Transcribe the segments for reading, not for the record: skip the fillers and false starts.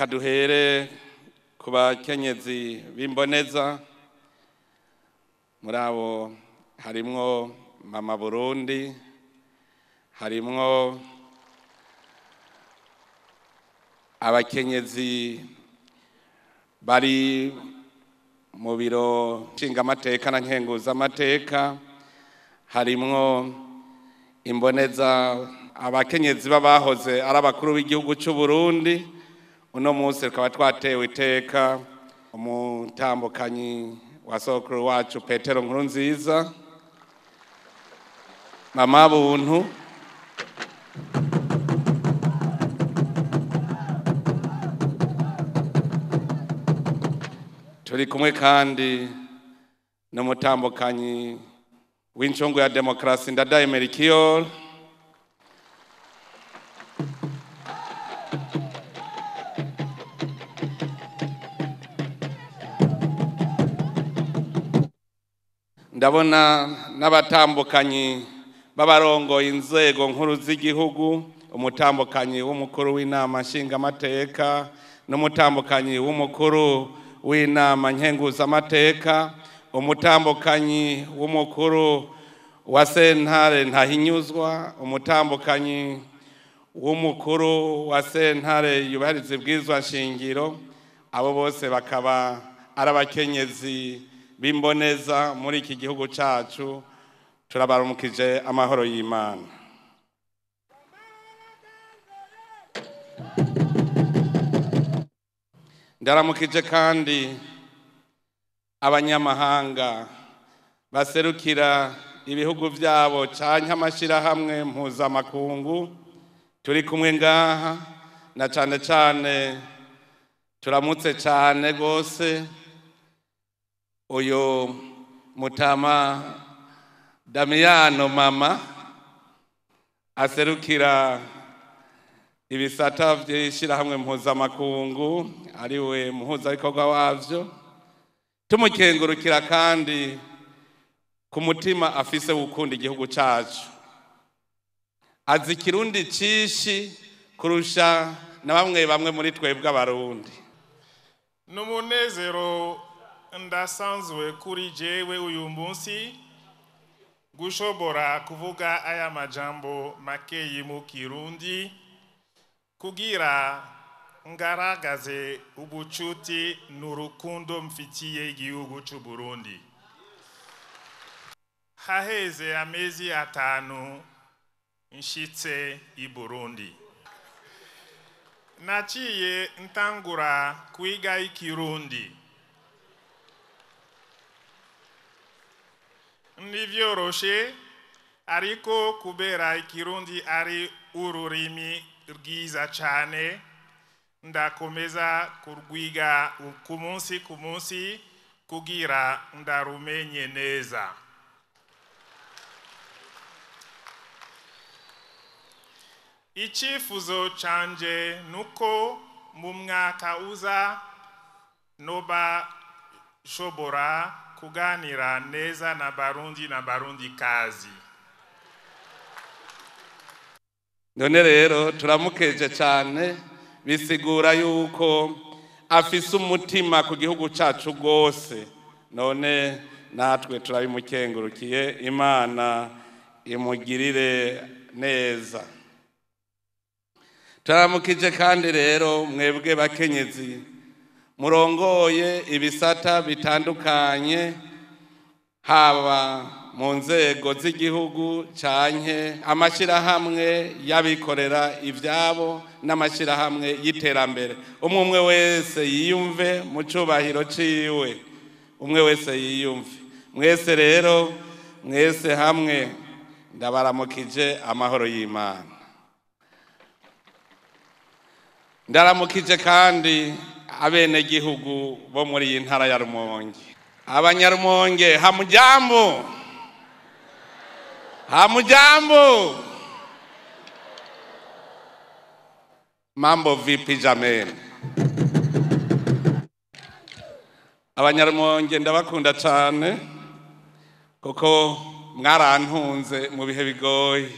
Reka duhere ku bakenyezi b'imboneza. Muri abo harimwo Mama Burundi, harimwo abakenyezi bari mu biro nshingamateka na nkenguzamateka, harimwo imboneza abakenyezi b'abahoze ari abakuru b'igihugu cy'u Burundi. Uno munsi tukaba twatewe iteka umutambukanyi wa sokuru wacu Petero Nkurunziza, Mama Buntu. Turi kumwe kandi n'umutambukanyi w'incungu ya demokarasi Ndadaye Melchior. Ndabona n'abatambukanyi b'abarongoye inzego nkuru z'igihugu, umutambukanyi w'umukuru w'inama nshingamateka n'umutambukanyi w'umukuru w'inama nkenguzamateka, umutambukanyi w'umukuru wa sentare ntahinyuzwa, umutambukanyi w'umukuru wa sentare yubahiriza ibwirizwa nshingiro. Abo bose bakaba ari abakenyezi b'imboneza muri iki gihugu cacu. Turabaramukije amahoro y'Imana. Ndaramukije kandi abanyamahanga baserukira ibihugu vyabo canke amashirahamwe mpuzamakungu turi kumwe ngaha, na cane cane turamutse cane gose uyu mutama Damiano Mama aserukira ibisata vy'ishirahamwe mpuzamakungu, ariwe muhuzabikorwa wavyo. Tumukengurukira kandi ku mutima afise gukunda igihugu cacu. Azi ikirundi cishi kurusha na bamwe bamwe muri twebwe abarundi. N'umunezero ndasanzwe kuri jewe uyu munsi gushobora kuvuga aya majambo makeyi mu Kirundi kugira ngaragaze ubucuti n'urukundo mfitiye igihugu c'u Burundi. Haheze amezi 5 nshitse i Burundi. Naciye ntangura kwiga ikirundi. Ntivyoroshe, ariko kubera ikirundi ari ururimi rwiza cane, ndakomeza kurwiga ku munsi ku munsi kugira ndarumenye neza. Icifuzo canje nuko mu mwaka uza noba shobora kuganira neza na Barundi na Barundi kazi. None rero turamukeje cyane, bisigura yuko afise umutima ku gihugu cacu gose. None natwe turabimukengurukiye, Imana imugirire neza. Turamukije kandi rero mwebwe bakenyezi murongoye ibisata bitandukanye, haba mu nzego z'igihugu canke amashirahamwe y'abikorera ivyabo n'amashirahamwe y'iterambere. Umwe umwe wese yiyumve mu cubahiro ciwe, umwe wese yiyumve. Mwese rero, mwese hamwe ndabaramukije amahoro y'Imana. Ndaramukije kandi abenegihugu bo muri iyi ntara ya Rumonge. Abanyarumonge hamujambo, hamujambo. Mambo vipi jameni? Abanyarumonge ndabakunda cyane kuko mwarantunze mu bihe bigoye.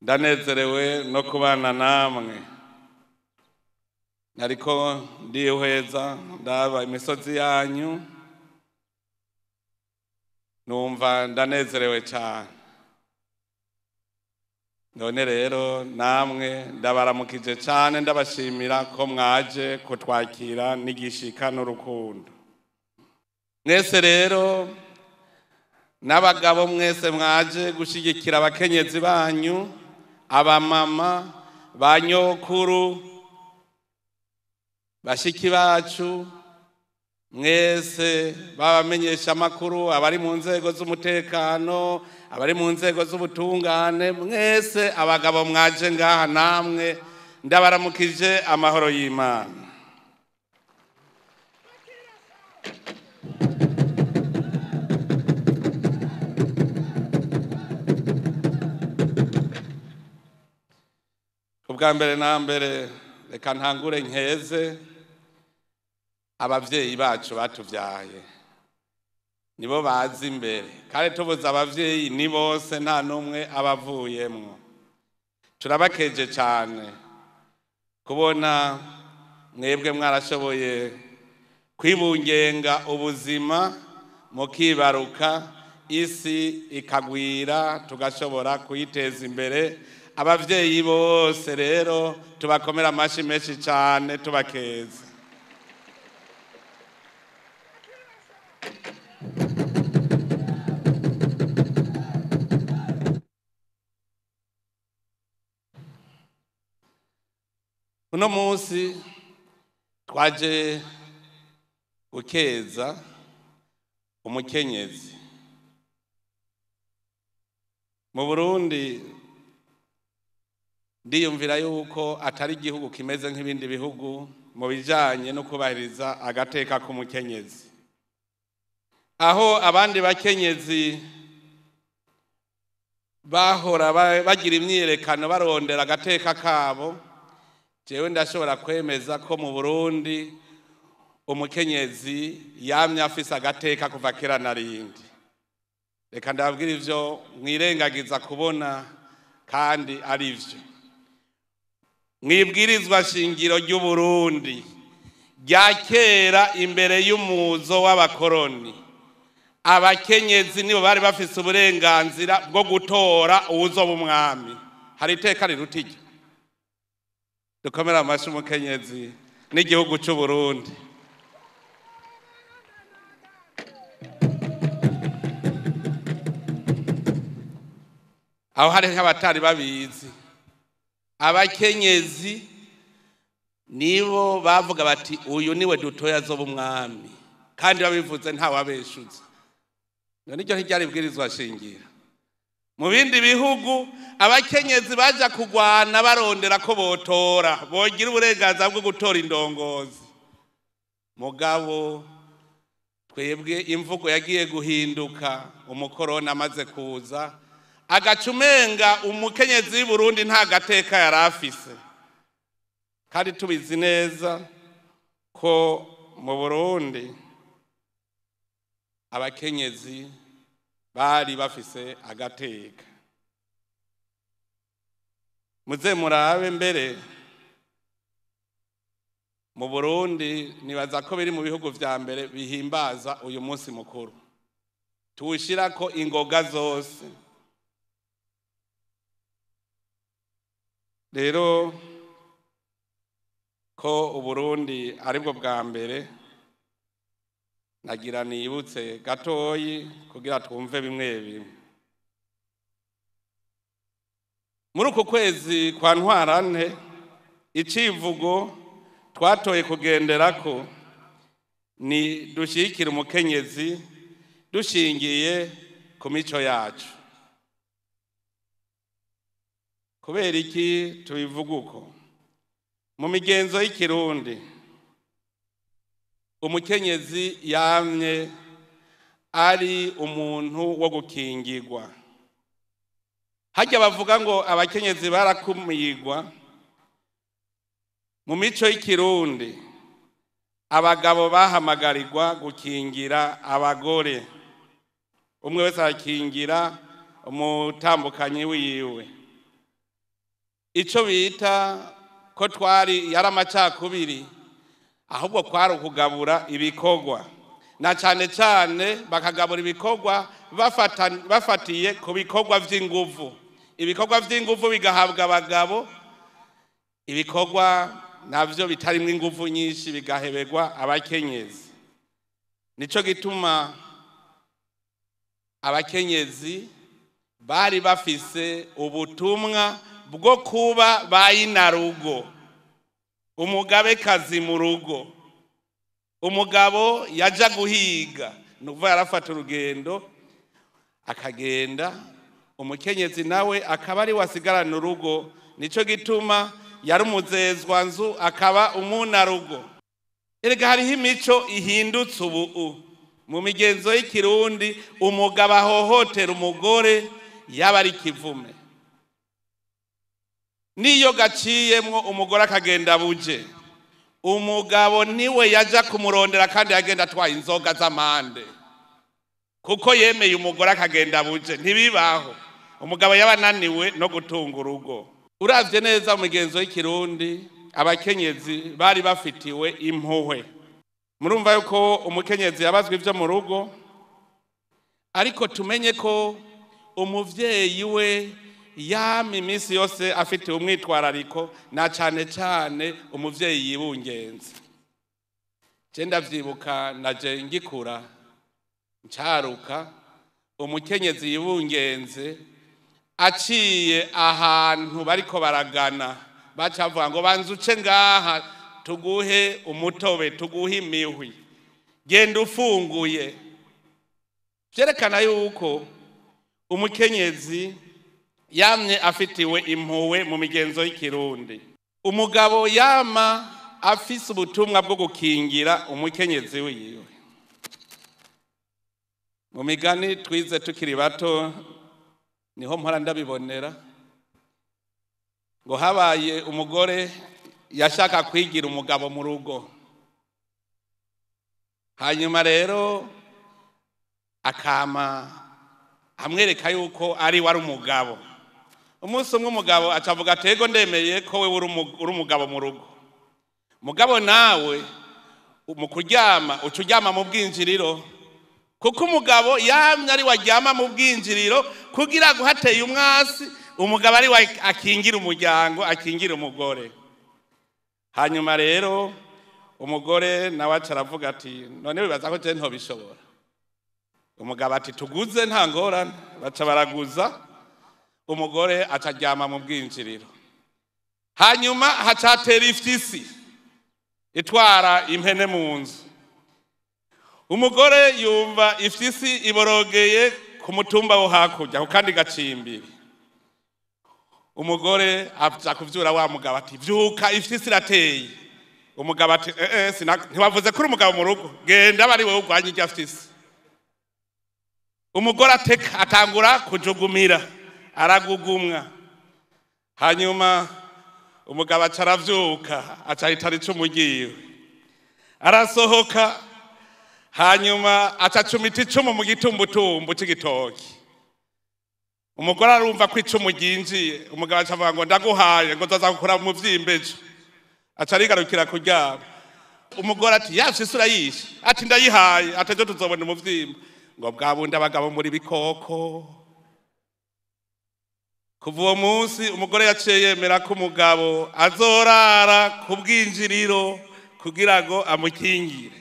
Ndanezerewe no kubana namwe. Nariko ndihweza ndaba imisozi yanyu, numva ndanezerewe cyane. None rero namwe ndabaramukije cyane, ndabashimira ko mwaje kutwakira n'igishika n'urukundo. Mwese rero n'abagabo mwese mwaje gushigikira abakenyezi banyu, abamama, ba nyokuru, bashiki bacu, mwese babamenyesha amakuru, abari mu nzego z'umutekano, abari mu nzego z'ubutungane, mwese abagabo mwaje ngaha namwe ndabaramukije amahoro y'Imana. Ubwa mbere na mbere reka ntangure nkeze abavyeyi bacu batuvyaye, nibo bazi imbere, kandi tubuze abavyeyi ni bose, nta numwe abavuyemwo. Turabakeje cyane kubona mwebwe mwarashoboye kwibungenga ubuzima, mukibaruka isi ikagwira, tugashobora kuyiteza imbere. Abavyeyi bose rero tubakomera amashi menshi cyane, tubakeza. Uno munsi twaje gukeza umukenyezi. Mu Burundi ndiyumvira yuko atari igihugu kimeze nk'ibindi bihugu mu bijanye no kubahiriza agateka k'umukenyezi, aho abandi bakenyezi bahora bagira imyiyerekano barondera agateka kabo. Jewe ndashobora kwemeza ko mu Burundi umukenyezi yamye afise agateka kuva kera na rindi. Reka ndababwira ivyo mwirengagiza kubona kandi ari vyo. Mwibwirizwa shingiro ry'u Burundi rya kera, imbere y'umuzo w'abakoroni, abakenyezi nibo bari bafise uburenganzira bwo gutora uwuzoba umwami. Hari iteka riruta iryo? Dukomere amashi umukenyezi n'igihugu c'u Burundi. Aho hari nk'abatari babizi, abakenyezi nibo bavuga bati uyu niwe dutoya azoba umwami, kandi babivuze ntawabeshuza. None iryo ntiryari ibwirizwa shingiro. Mu bindi bihugu abakenyezi baja kugwana barondera ko botora, bogira uburenganzira bwo gutora indongozi. Mugabo twebwe imvugo yagiye guhinduka umukorona amaze kuza, agacumenga umukenyezi w'i Burundi nta gateka yari afise. Kandi tubizi neza ko mu Burundi abakenyezi bari bafise agateka. Muze murabe mbere mu Burundi, nibaza ko biri mu bihugu vya mbere bihimbaza uyu munsi mukuru, tuwushirako ingoga zose. Rero ko Uburundi aribwo bwa mbere, nagira nibutse gatoyi kugira twumve bimwe bimwe. Muri uku kwezi kwa Ntwarante, icivugo twatoye kugenderako ni dushigikire umukenyezi dushingiye ku mico yacu. Kubera iki tubivuga uko? Mu migenzo y'ikirundi umukenyezi yamye ari umuntu wo gukingirwa. Hajya bavuga ngo abakenyezi barakumigwa. Mu mico y'ikirundi abagabo bahamagarirwa gukingira abagore, umwe wese akingira umutambukanyi wiwe. Ico bita ko twari yari amacakubiri, ahubwo kwari ukugabura ibikorwa, na cane cane bakagabura ibikorwa bafatiye ku bikorwa vy'inguvu. Ibikorwa vy'inguvu bigahabwa abagabo, ibikorwa navyo bitarimwo inguvu nyinshi bigaheberwa abakenyezi. Nico gituma abakenyezi bari bafise ubutumwa bwo kuba bayinarugo, umugabekazi mu rugo. Umugabo yaja guhiga, nukuvuga yarafata urugendo akagenda, umukenyezi nawe akaba ari wasigarana urugo. Nico gituma yari umuzezwa nzu akaba umunarugo. Erega hariho imico ihindutse ubu mu migenzo y'ikirundi, umugabo ahohotera umugore yaba ari kivume. Niyo gaciyemwo umugore akagenda buje, umugabo niwe yaja kumurondera, kandi yagenda atwaye inzoga z'amande, kuko yemeye umugore akagenda buje. Ntibibaho, umugabo yaba ananiwe no gutunga urugo. Uravye neza mu migenzo y'ikirundi, abakenyezi bari bafitiwe impuhwe. Murumva yuko umukenyezi yabazwa ivyo mu rugo, ariko tumenye ko umuvyeyi we yama iminsi yose afite umwitwarariko, na cane cane umuvyeyi yibungenze. Je ndavyibuka naje ngikura ncaruka, umukenyezi yibungenze aciye ahantu bariko baragana, bacavuga ngo banza uce ngaha tuguhe umutobe, tuguhe imihwi, genda ufunguye. Vyerekana yuko umukenyezi yamye afitiwe impuhwe mu migenzo y'ikirundi. Umugabo yama afise ubutumwa bwo gukingira umukenyezi wiwe. Mu migani twize tukiri bato niho mpora ndabibonera, ngo habaye umugore yashaka kwigira umugabo mu rugo, hanyuma rero akama amwereka yuko ari wari umugabo. Umunsi umwe umugabo acavuga ati ego ndemeye ko wewe uri umugabo mu rugo, mugabo nawe mu kuryama uca uryama mu bwinjiriro, kuko umugabo yamye ari waryama mu bwinjiriro kugira ngo hateye umwasi umugabo ari we akingira umuryango, akingira umugore. Hanyuma rero umugore nawe aca aravuga ati none wibaza ko je ntobishobora? Umugabo ati tuguze nta ngorane. Baca baraguza, umugore acaryama mu bwinjiriro. Hanyuma hacatera ifyisi itwara impene mu nzu. Umugore yumva ifyisi iborogeye ku mutumba wo hakurya ku kandi gacimbiri. Umugore aza kuvyura wa mugabo ati vyuka ifyisi irateye. Umugabo ati ntiwavuze ko uri umugabo mu rugo, genda aba ari wewe urwanya irya fyisi. Umugore ateka atangura kujugumira, aragugumwa. Hanyuma umugabo aca aravyuka, aca ahita icumu ryiwe, arasohoka. Hanyuma aca acumita icumu mu gitumbutumbu c'igitoki. Umugore arumva ko icumu ryinjiye, umugabo aca avuga ngo ndaguhaye, ngo nzoza gukura mu vyimba ejo. Aca arigarukira kuryama. Umugore ati yafise isura yishe, ati ndayihaye, ati ejo tuzobona umuvyimba. Ngo bwa bundi abagabo muri bikoko. Kuva uwo munsi umugore yaciye yemera ko umugabo azorara ku bwinjiriro kugira ngo amukingire.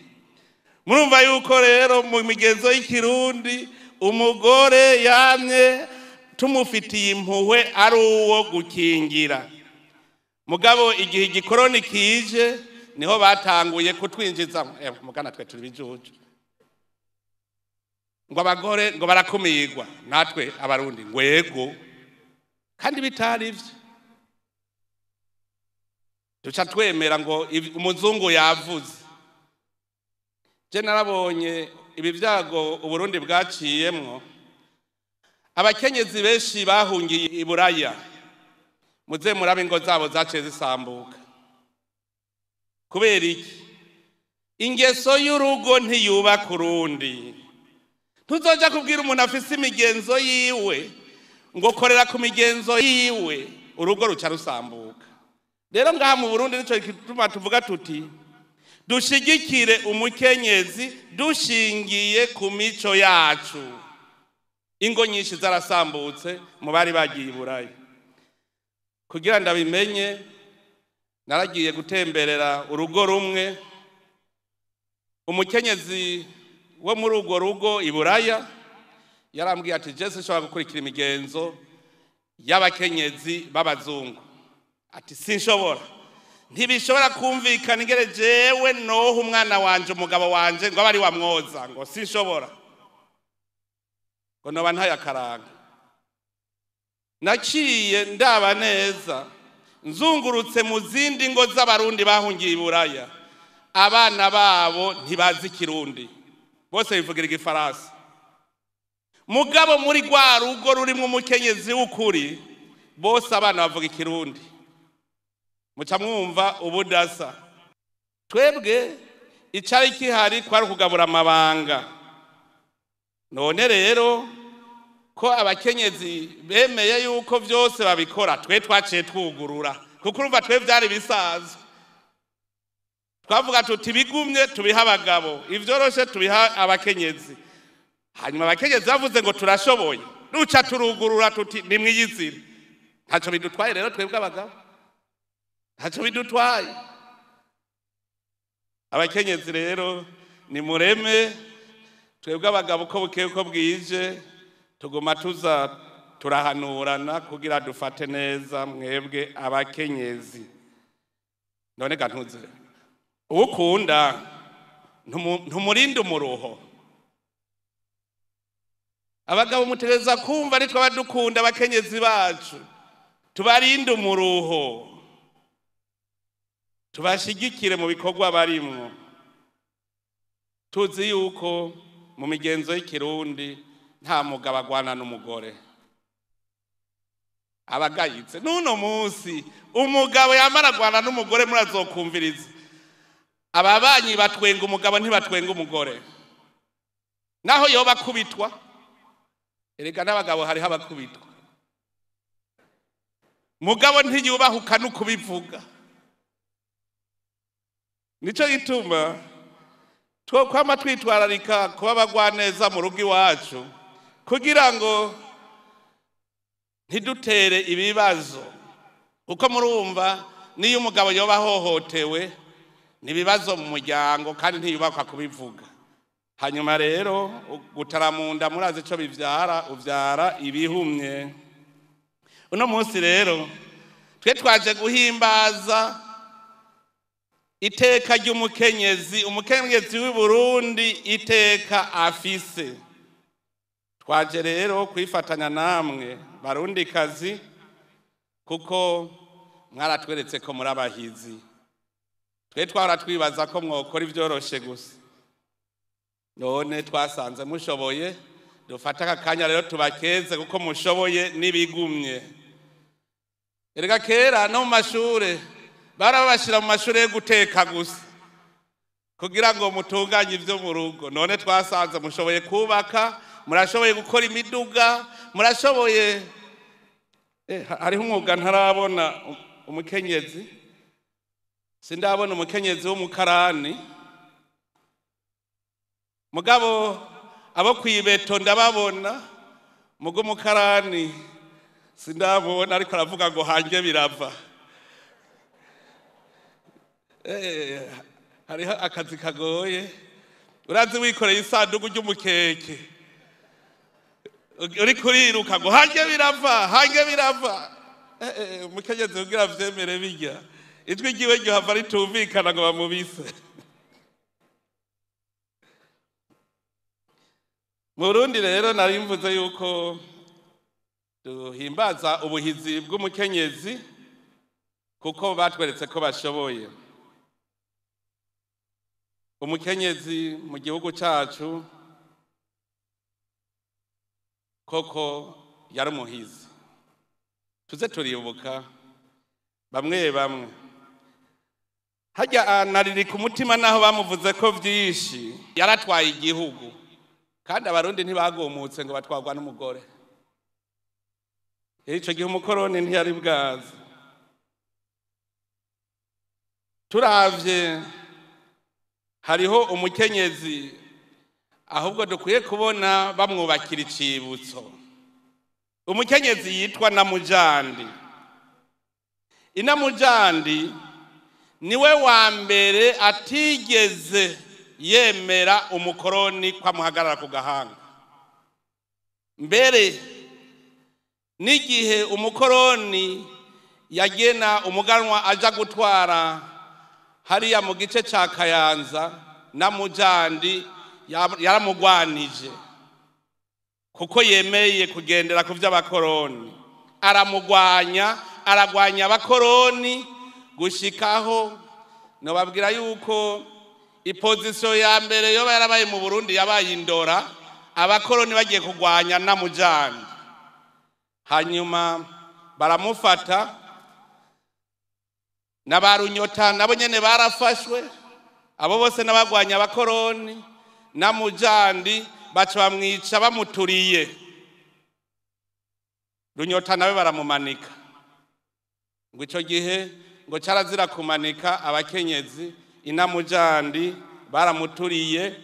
Murumva yuko rero mu migenzo y'ikirundi umugore yamye tumufitiye impuhwe ari uwo gukingira. Mugabo igihe igikoroni kije niho batanguye kutwinjiza, mugana twe turi bijuju, ngo abagore ngo barakumirwa, natwe abarundi ngwego, kandi bitari ivyo. Duca twemera ngo umuzungu yavuze. Je narabonye ibi vyago Uburundi bwaciyemwo, abakenyezi benshi bahungiye i Buraya, muze murabe ingo zabo zaciye zisambuka. Kubera iki? Ingeso y'urugo ntiyubaka urundi. Ntuzoja kubwira umuntu afise imigenzo yiwe ngo korera ku migenzo yiwe, urugo ruca rusambuka. Rero ngaha mu Burundi nico gituma tuvuga tuti dushigikire umukenyezi dushingiye ku mico yacu. Ingo nyinshi zarasambutse mu bari bagiye i Burayi. Kugira ndabimenye, naragiye gutemberera urugo rumwe. Umukenyezi wo muri urwo rugo i Buraya yarambwiye ati: "Je sinshobora gukurikira imigenzo y'abakenyezi b'abazungu." Ati: "Sinshobora, ntibishobora kumvikana ingere jewe noha umwana wanje umugabo wanje ngo abe ari wamwoza, ngo sinshobora, ngo noba ntaye akaranga." Naciye ndaba neza, nzungurutse mu zindi ngo z'Abarundi bahungiye i Buraya, abana babo ntibazi Ikirundi, bose bivugira Igifaransa. Mugabo muri rwa rugo rurimwo umukenyezi w'ukuri, bose abana bavuga Ikirundi. Muca mwumva ubudasa. Twebwe icari kihari kwari ukugabura amabanga. None rero ko abakenyezi bemeye yuko vyose babikora, twe twaciye twugurura, kuko urumva twe vyari bisanzwe. Twavuga tuti bigumye tubiha abagabo, ivyoroshe tubiha abakenyezi. Hanyuma abakenyezi bavuze ngo turashoboye, duca turugurura tuti nimwiyizire. Ntaco bidutwaye rero twebwe abagabo, ntaco bidutwaye. Abakenyezi rero nimureme, twebwe abagabo uko bukeye uko bwije tuguma tuza turahanurana kugira dufate neza mwebwe abakenyezi. None ga ntuze uwukunda ntumurinde umuruho. Abagabo mutegereza kumva nitwe abadukunda abakenyezi bacu, tubarinde umuruho, tubashigikire mu bikorwa barimwo. Tuzi yuko mu migenzo y'Ikirundi nta mugabo agwana n'umugore, abagayitse. N'uno munsi umugabo yamara agwana n'umugore, murazokumviriza ababanyi batwenga umugabo, ntibatwenga umugore, naho yoba akubitwa. Erega n'abagabo hariho abakubitwa, mugabo ntiyubahuka no kubivuga. Nico gituma twokwama twitwararika kuba abagwaneza mu rugo iwacu, kugira ngo ntidutere ibibazo. Kuko murumva niyo umugabo yoba ahohotewe, ni ibibazo mu muryango, kandi ntiyubakwa kubivuga. Hanyuma rero gutara mu nda, murazi ico bivyara, uvyara ibihumye. Uno munsi rero twe twaje guhimbaza iteka ry'umukenyezi, umukenyezi w'i Burundi, iteka afise. Twaje rero kwifatanya namwe Barundikazi, kuko mwaratweretse ko muri abahizi. Twe twahora twibaza ko mwokora ivyoroshe gusa, none twasanze mushoboye. Dufate aka kanya rero tubakeze kuko mushoboye n'ibigumye. Erega kera no mu mashure barabashira mu mashure yo guteka gusa kugira ngo mutunganye ivyo mu rugo, none twasanze mushoboye kubaka, murashoboye gukora imiduga, murashoboye. Hariho umwuga ntarabona umukenyezi, sindabona umukenyezi w'umukarani. Mugabo abo kw'ibeto ndababona, mugo umukarani sindabona, ariko aravuga ngo hange birava. Hariho akazi kagoye, urazi wikoreye isanduku ry'umukeke uri kuriruka ngo hange birava, hange birava. Umukenyezi kugira vyemere birya, ijwi ryiwe ryohava ritumvikana ngo bamubise. Mu Burundi rero nari mvuze yuko duhimbaza ubuhizi bw'umukenyezi, kuko batweretse ko bashoboye. Umukenyezi mu gihugu cacu koko yari umuhizi. Tuze turibuka bamwe bamwe harya nariri ku mutima, naho bamuvuze ko vyinshi, yaratwaye igihugu, kandi Abarundi ntibagumutse ngo batwarwa n'umugore. Ico gihe umukoroni ntiyari bwazi. Turavye hariho umukenyezi ahubwo dukwiye kubona bamwubakira icibutso, umukenyezi yitwa Namujandi. Inamujandi niwe wa mbere atigeze yemera umukoroni kwamuhagarara ku gahanga. Mbere n'igihe umukoroni yagena umuganwa aja gutwara hariya mu gice ca Kayanza, Namujandi yaramugwanije kuko yemeye kugendera ku vy'abakoroni. Aramugwanya, aragwanya abakoroni gushikaho nobabwira yuko ipozisiyo ya mbere yoba yarabaye mu Burundi yabaye indora, abakoroni bagiye kugwanya Namujandi. Hanyuma baramufata na ba Runyota nabo nyene barafashwe, abo bose n'abagwanya abakoroni. Namujandi baca bamwica bamuturiye. Runyota nawe baramumanika. Ngo ico gihe ngo carazira kumanika abakenyezi, Inamujandi baramuturiye,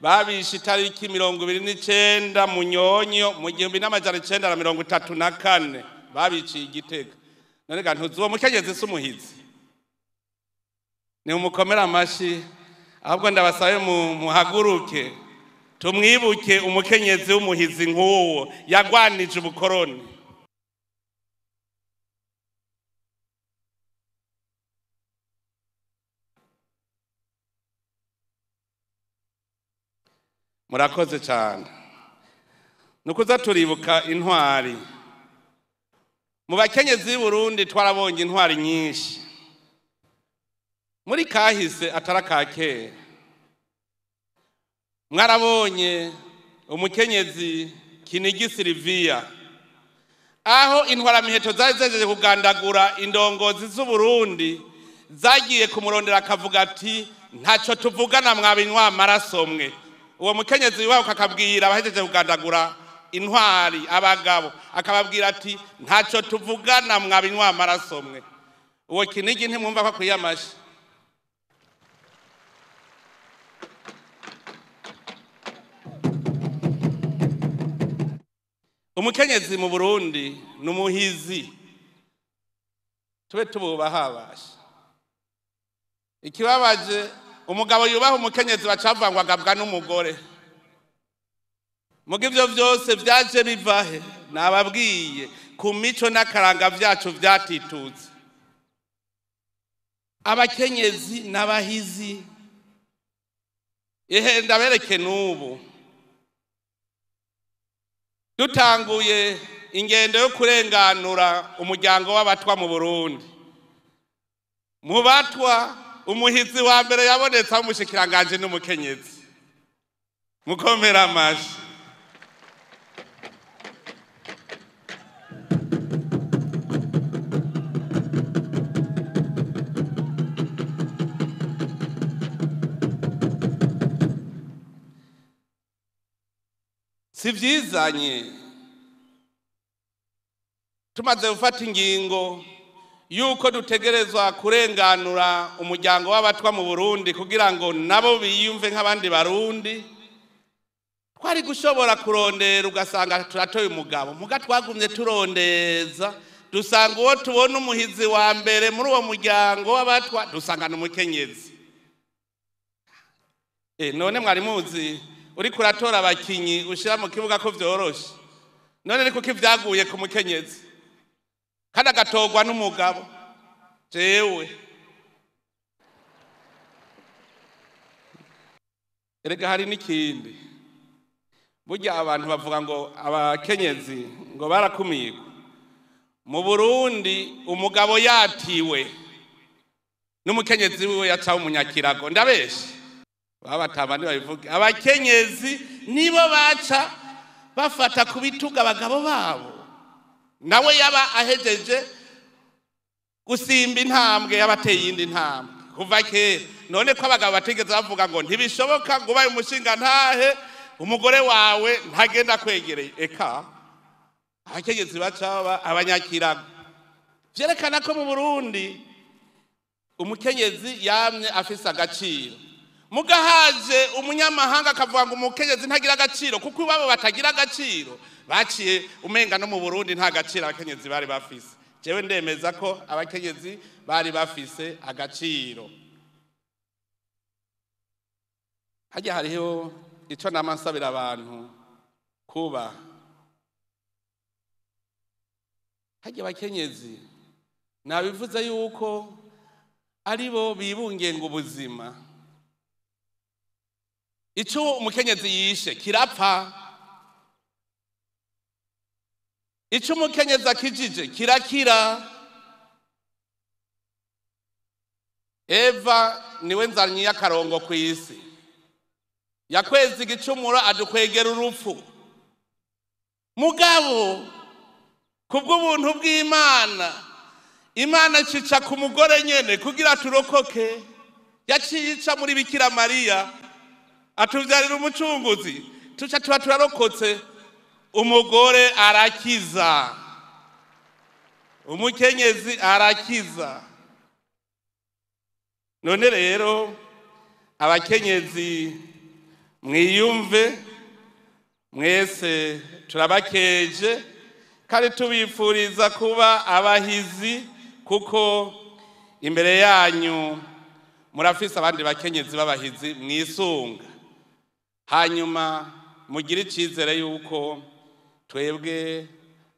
babishe itariki 29 Munyonyo mu 1934, babiciye Igitega. None ga ntuzi uwo mukenyezi si umuhizi? Ni umukomera amashi, ahubwo ndabasabe muhaguruke tumwibuke umukenyezi w'umuhizi nk'uwo yagwanije ubukoroni. Murakoze cyane. Nukuza turibuka intwari. Mu bakenyezi b'i Burundi twarabonye intwari nyinshi muri kahise atari aka kera. Mwarabonye umukenyezi Kinigi Silvia, aho intwaramiheto zari zejeje kugandagura indongozi z'Uburundi, zagiye kumurondera akavuga ati ntaco tuvugana mwabinywa amaraso mwe. Uwo mukenyezi wiwaho akabwira abahejeje kugandagura intwari abagabo, akababwira ati ntaco tuvugana mwabinywa amaraso mwe. Uwo Kinigi ntimwumva ko akwiye amashi. Umukenyezi mu Burundi ni umuhizi, tube tububaha abasha. Ikibabaje umugabo yubaha umukenyezi bacavangwa agabwa n'umugore. Muga ivyo vyose vyaje bivahe? Nababwiye ku mico n'akaranga vyacu vyatitutse. Abakenyezi n'abahizi. Ehe ndabereke n'ubu dutanguye ingendo yo kurenganura umuryango w'abatwa mu Burundi. Mu batwa umuhizi wa mbere yabonetse aho umushikiranganje n'umukenyezi. Mukomera amashi. Si vyizanye tumaze gufata ingingo yuko dutegerezwa kurenganura umuryango w'abatwa mu Burundi kugira ngo nabo biyumve nk'abandi Barundi. Twari gushobora kurondera ugasanga turatoye umugabo, muga twagumye turondeza dusanga uwo tubona umuhizi wa mbere muri uwo muryango w'abatwa dusanga n'umukenyezi. None mwari muzi uri kuratora abakinyi ushira mu kibuga ko vyoroshe, none ariko kivyaguye ku mukenyezi kandi agatorwa n'umugabo. Jewe erega hari n'ikindi, burya abantu bavuga ngo abakenyezi ngo barakumirwa. Mu Burundi umugabo yatiwe n'umukenyezi wiwe yacawe umunyakirago. Ndabeshe babatamba ntibabivuge. Abakenyezi nibo baca bafata ku bituga abagabo babo, nawe yaba ahejeje gusimba intambwe yabateye iyindi ntambwe kuva kera. None ko abagabo batigeze bavuga ngo ntibishoboka ngo ubaye umushinga ntahe umugore wawe ntagenda kwegereye, eka abakenyezi baca baba abanyakirago. Vyerekana ko mu Burundi Umukenyezi yamye afise agaciro. Mugahaje umunyamahanga akavuga ngo umukenyezi ntagira agaciro, kuko iwabo batagira agaciro, baciye umenga no mu Burundi nta gaciro abakenyezi bari bafise. Jewe ndemeza ko abakenyezi bari bafise agaciro. Hajya hariho ico nama nsabira abantu kuba hajya abakenyezi nabivuze yuko aribo bibungenga ubuzima. Ico umukenyezi yishe kirapfa, ico umukenyezi akijije kirakira. Eva niwe nzanyi y'akarongo kw'isi, yakwezi igicumuro adukwegera urupfu. Mugabo kubw'ubuntu bw'Imana, Imana cica ku mugore nyene kugira turokoke. Yaciye ica muri Bikira Mariya atuvyarira umucunguzi, tuca tuba turarokotse. Umugore arakiza, umukenyezi arakiza. None rero abakenyezi mwiyumve mwese, turabakeje kandi tubifuriza kuba abahizi, kuko imbere yanyu murafise abandi bakenyezi b'abahizi mwisunga. Hanyuma mugire icizere yuko twebwe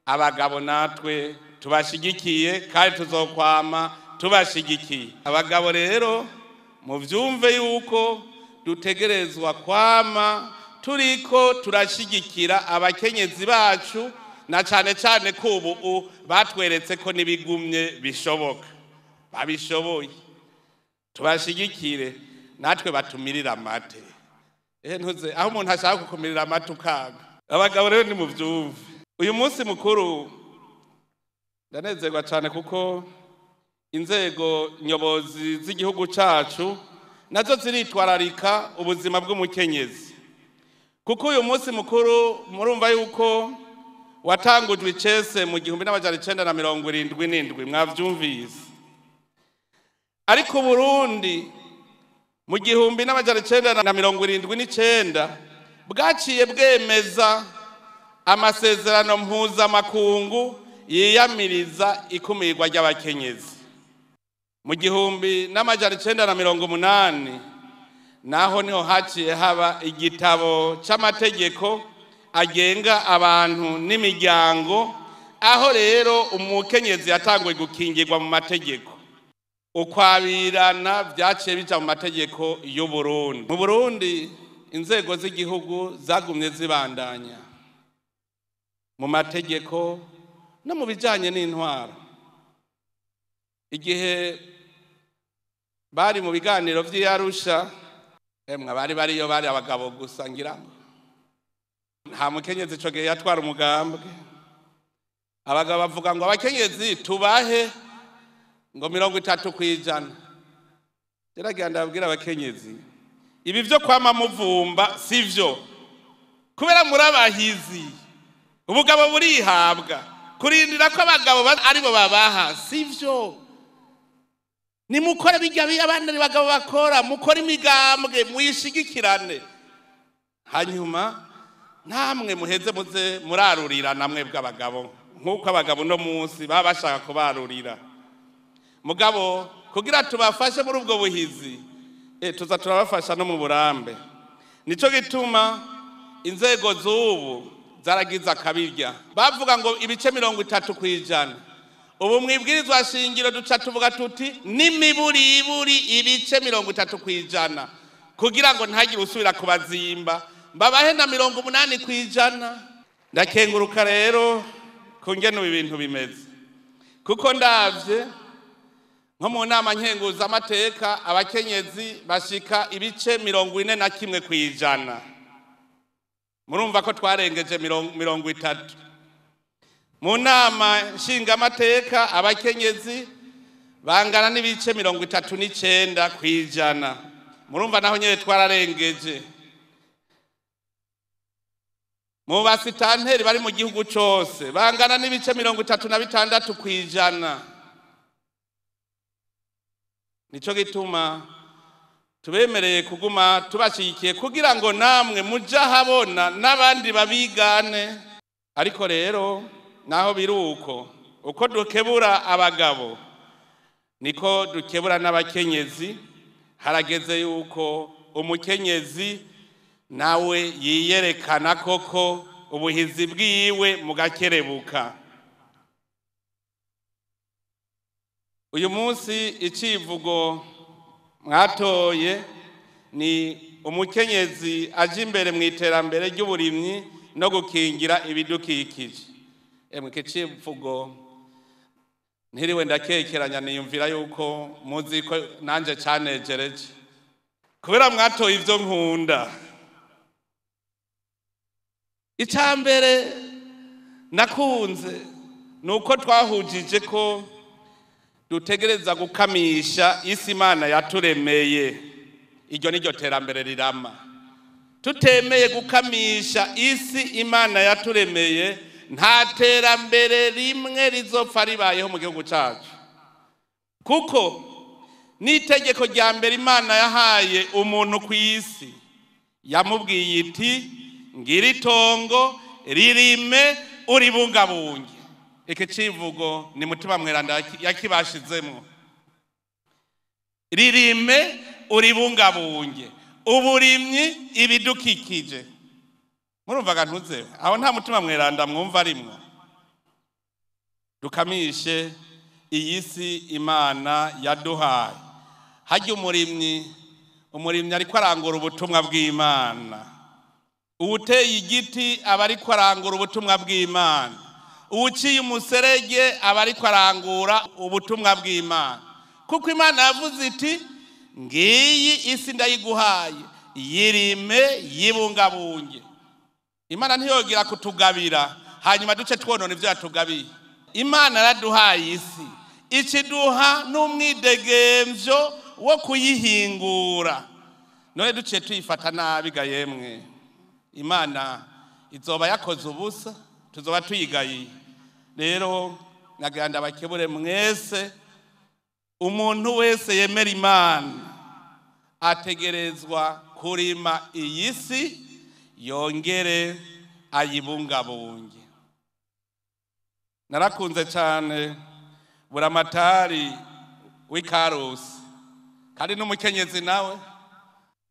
abagabo natwe tubashigikiye kandi tuzokwama tubashigikiye. Abagabo rero muvyumve yuko dutegerezwa kwama turiko turashigikira abakenyezi bacu, na cane cane ko ubu batweretse ko n'ibigumye bishoboka, babishoboye. Tubashigikire natwe batumirira amate. Ntuze aho umuntu ashaka kukumirira amate ukanga. Abagabo rero nimuvyumve. Uyu munsi mukuru ndanezerwa cane kuko inzego nyobozi z'igihugu cacu nazo ziritwararika ubuzima bw'umukenyezi. Kuko uyu munsi mukuru murumva yuko watangujwe icese mu 1977, mwavyumvise. Ariko Burundi mu 1979 bwaciye bwemeza amasezerano mpuzamakungu yiyamiriza ikumirwa ry'abakenyezi. Mu 1980 naho niho haciye haba igitabo c'amategeko agenga abantu n'imiryango, aho rero umukenyezi yatanguye gukingirwa mu mategeko. Ukwabirana vyaciye bija mu mategeko y'u Burundi. Mu Burundi inzego z'igihugu zagumye zibandanya mu mategeko no mu bijanye n'intwaro. Igihe bari mu biganiro vy'Arusha, emwe bari bariyo bari abagabo gusa, ngira ngo nta mukenyezi ico gihe yatwara umugambwe. Abagabo bavuga ngo abakenyezi tubahe ngo 30%. Nderagira ndababwira abakenyezi, ibi vyo kwama muvumba sivyo, kubera murabahizi. Ubugabo burihabwa, kurindira ko abagabo aribo babaha sivyo. Nimukore bijya abandi bagabo bakora, mukore imigambwe mwishigikirane, hanyuma namwe muheze muze murarurira namwe bw'abagabo, nk'uko abagabo no munsi baba bashaka kubarurira. Mugabo kugira tubafashe muri ubwo buhizi, tuza turabafasha no mu burambe. Nico gituma inzego z'ubu zaragize akabirya, bavuga ngo ibice 30%. Ubu mwibwirizwa shingiro duca tuvuga tuti n'imiburiburi ibice 30%, kugira ngo ntagire usubira kubazimba, mbabahe na 80%. Ndakenguruka rero kungena ibintu bimeze, kuko ndavye nko mu nama nkenguza amateka abakenyezi bashika ibice 41%. Murumva ko twarengeje 30. Mu nama nshingamateka abakenyezi bangana n'ibice 39%. Murumva naho nyene twararengeje. Mu basitanteri bari mu gihugu cose bangana n'ibice 36%. Nico gituma tubemereye kuguma tubashigikiye kugira ngo namwe muje ahabona n'abandi babigane. Ariko rero naho biruko uko dukebura abagabo niko dukebura n'abakenyezi. Harageze yuko umukenyezi nawe yiyerekana koko ubuhizi bwiwe mugakerebuka. Uyu munsi icivugo mwatoye ni umukenyezi aje imbere mu iterambere ry'uburimyi no gukingira ibidukikije. Emwe kicivugo ntiriwe ndakekeranya, niyumvira yuko muzi ko nanje canejereje kubera mwatoye ivyo nkunda. Icambere nakunze nuko twahujije ko dutegereza gukamisha isi Imana yaturemeye. Iryo niryo terambere rirama. Tutemeye gukamisha isi Imana yaturemeye, nta terambere rimwe rizopfa ribayeho mu gihugu cacu. Kuko n'itegeko rya mbere Imana yahaye umuntu ku isi, yamubwiye iti ngira itongo ririme uribungabunge. Iki civugo ni Mutima Mweranda yakibashizemo. Ririme uribungabunge, uburimyi ibidukikije. Murumvaga ntuze aho nta Mutima Mweranda mwumva arimwo. Dukamishe iyi si Imana yaduhaye. Hajya umurimyi ariko arangura ubutumwa bw'Imana. Uwuteye igiti aba ariko arangura ubutumwa bw'Imana. Uwuciye umuserege aba ariko arangura ubutumwa bw'Imana. Kuko Imana yavuze iti ngiyi isi ndayiguhaye, yirime yibungabunge. Imana ntiyogira kutugabira hanyuma duce twonona ivyo yatugabiye. Imana yaraduhaye isi, ikiduha n'umwidegemvyo wo kuyihingura. None duciye tuyifata nabi ga yemwe, Imana izoba yakoze ubusa, tuzoba tuyigayiye. Rero nagira ndabakebure mwese, umuntu wese yemera Imana ategerezwa kurima iyi si yongere ayibungabunge. Narakunze cyane Buramatari w'Ikarusi, kandi n'umukenyezi nawe.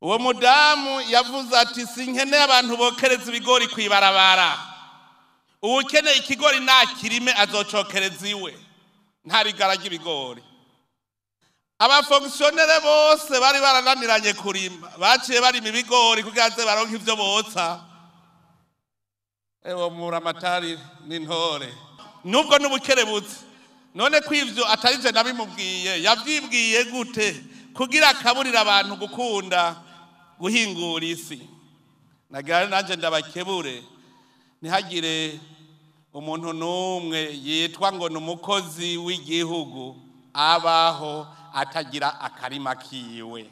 Uwo mudamu yavuze ati sinkeneye abantu bokereza ibigori kwibarabara, uwukeneye ikigori nakirime azocokereza iwe, nta rigara ry'ibigori. Abafonctionnaire bose bari barananiranye kurima, baciye barima ibigori kugira ngo baronke ivyo botsa. Ewo Muramatari n'intore nubwo n'ubukerebutse. None kwivyo atarije nabimubwiye, yavyibwiye gute kugira akaburira abantu gukunda guhingura isi? Nagira nanje ndabakebure, ntihagire umuntu n'umwe yitwa ngo ni umukozi w'igihugu abaho atagira akarima kiwe.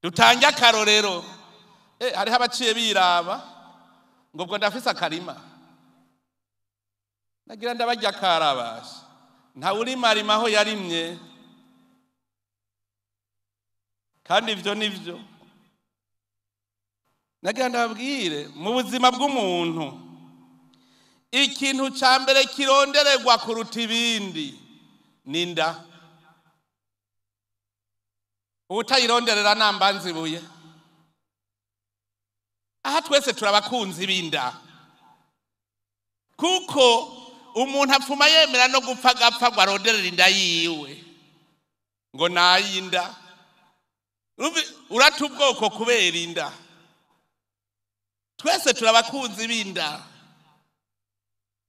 Dutange akarorero. Hariho abaciye biraba ngo ubwo ndafise akarima, nagira ndabarya karabasha. Nta urimarima aho yarimye, kandi ivyo nivyo. Nagira ndababwire mu buzima bw'umuntu, ikintu ca mbere kirondererwa kuruta ibindi ni inda. Utayironderera nambanzibuye. Aha twese turabakunzi b'inda, kuko umuntu apfuma yemera no gupfa agapfa ngo aronderere inda yiwe, ngo nayinda. Urata ubwoko kubera inda. Twese turabakunzi b'inda.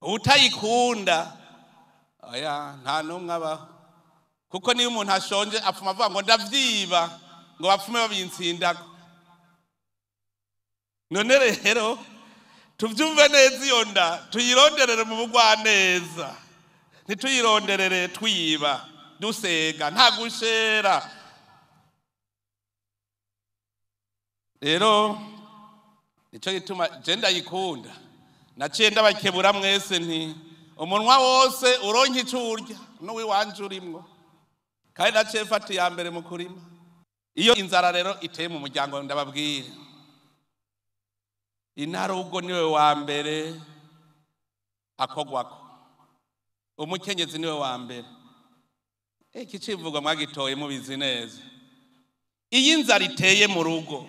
Utayikunda oya nta numwe abaho. Kuko niyo umuntu ashonje apfuma avuga ngo ndavyiba, ngo bapfume babintsindako. None rero tuvyumve neza, iyo nda tuyironderere mu bugwaneza, ntituyironderere twiba dusega nta gushera. Rero nico gituma je ndayikunda, naciye ndabakebura mwese nti umunwa wose uronke ico urya n'uwiwanje urimwo. Kandi naciye mfata iya mbere mu kurima. Iyo inzara rero iteye mu muryango, ndababwira, inarugo niwe wa mbere akogwako, umukenyezi niwe wa mbere. Iki civugo mwagitoye mubizi neza. Iyo inzara iteye mu rugo,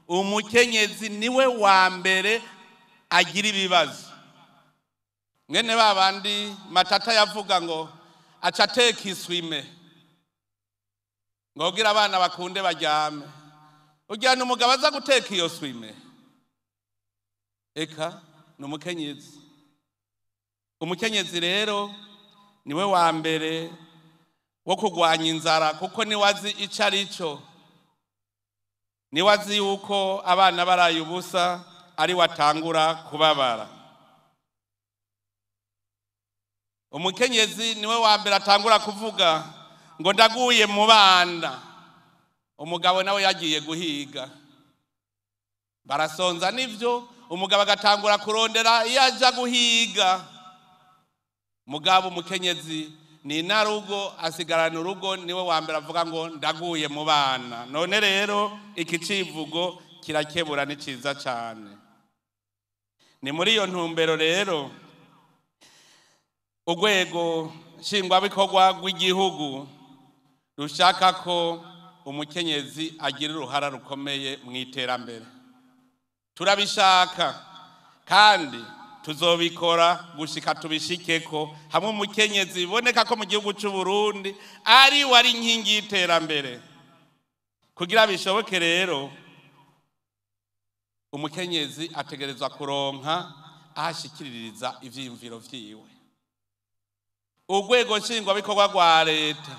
umukenyezi niwe wa mbere agira ibibazo. Mwene ba bandi Matata yavuga ngo aca ateka iswime ngo kugira abana bakunde baryame. Ugira ni umugabo aza guteka iyo swime? Eka, ni umukenyezi. Umukenyezi rero niwe wa mbere wo kurwanya inzara, kuko niwe azi ico ari cyo, niwe azi yuko abana baraye ubusa ari watangura kubabara. Umukenyezi niwe wa mbere atangura kuvuga ngo ndaguye mu bana. Umugabo nawe yagiye guhiga, barasonza nivyo, umugabo agatangura kurondera iyo aja guhiga. Mugabo umukenyezi ni inarugo, asigarana urugo, niwe wa mbere avuga ngo ndaguye mu bana. None rero iki civugo kirakebura, ni ciza cane. Ni muri iyo ntumbero rero urwego nshingwabikorwa rw'igihugu rushaka ko umukenyezi agira uruhara rukomeye mu iterambere. Turabishaka kandi tuzobikora gushika tubishikeko, hamwe umukenyezi biboneka ko mu gihugu c'u Burundi ari wari inkingi y'iterambere. Kugira bishoboke rero, umukenyezi ategerezwa kuronka aho ashikiririza ivyiyumviro vyiwe. Urwego nshingwabikorwa rwa leta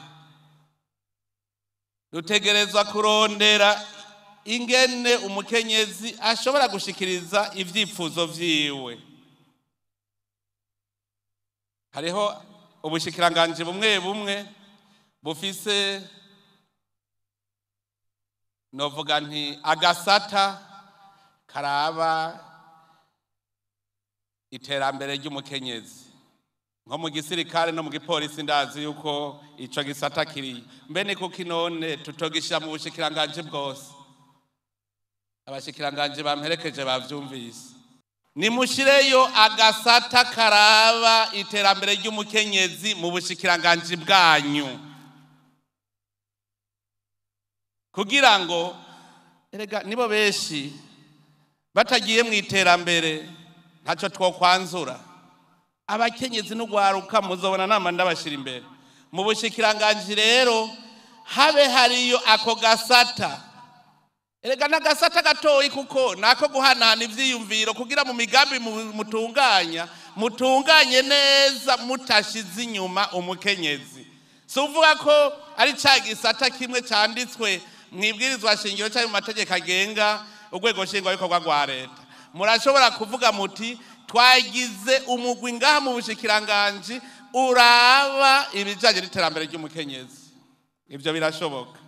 rutegerezwa kurondera ingene umukenyezi ashobora gushikiriza ivyifuzo vyiwe. Hariho ubushikiranganji bumwe bumwe bufise, novuga nti, agasata karaba iterambere ry'umukenyezi. Nko mu gisirikare no mu gipolisi ndazi yuko ico gisata kiri. Mbe ni kuki none tutogishira mu bushikiranganji bwose? Abashikiranganji bamperekeje bavyumvise. Nimushireyo agasata karaba iterambere ry'umukenyezi mu bushikiranganji bwanyu, kugira ngo, erega nibo benshi, batagiye mu iterambere ntacyo twokwanzura. Abakenyezi n'ugwaruka muzobona nama ndabashira imbere mu bushikiranganji. Rero habe hariyo ako gasata. Erega n'agasata gatoyi, kuko nako guhanahana ivyiyumviro kugira mu migambi mutunganya, mutunganye neza mutashize inyuma umukenyezi. Si uvuga ko ari ca gisata kimwe canditswe mwibwirizwa shingiro cyangwa mu mategeko agenga urwego nshingwabikorwa rwa leta. Murashobora kuvuga muti twagize umugwi ngaha mu bushikiranganji uraba ibijanye n'iterambere ry'umukenyezi. Ibyo birashoboka.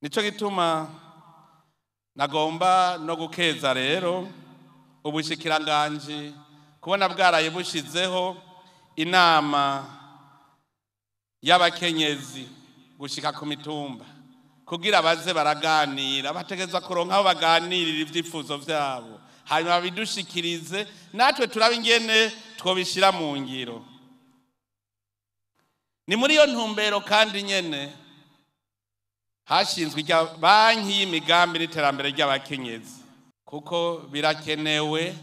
Nico gituma nagomba no gukeza rero ubushikiranganji kubona bwaraye bushizeho inama y'abakenyezi gushika ku mitumba, kugira baze baraganira. Bategerezwa kuronka aho baganirira ivyifuzo vyabo, hanyuma babidushikirize, natwe turabe ingene twobishira mu ngiro. Ni muri iyo ntumbero kandi nyene hashinzwe irya banki y'imigambi n'iterambere ry'abakenyezi, kuko birakenewe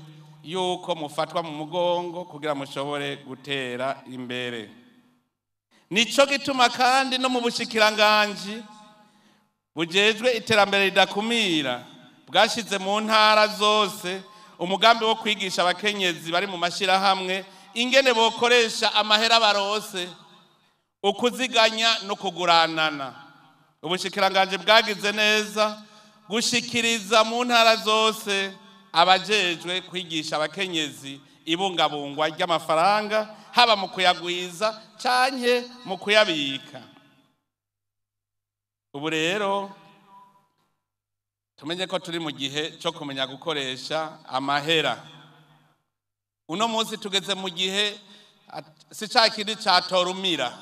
yuko mufatwa mu mugongo kugira mushobore gutera imbere. Nico gituma kandi no mu bushikiranganji bujejwe iterambere ridakumira bwashize mu ntara zose umugambi wo kwigisha abakenyezi bari mu mashyirahamwe ingene bokoresha amahera barose, ukuziganya no kuguranana. Ubushikiranganji bwagize neza gushikiriza mu ntara zose abajejwe kwigisha abakenyezi ibungabungwa ry'amafaranga, haba mu kuyagwiza canke mu kuyabika. Ubu rero tumenye ko turi mu gihe cyo kumenya gukoresha amahera. Uno munsi tugeze mu gihe Si ca kindi ca tora umira,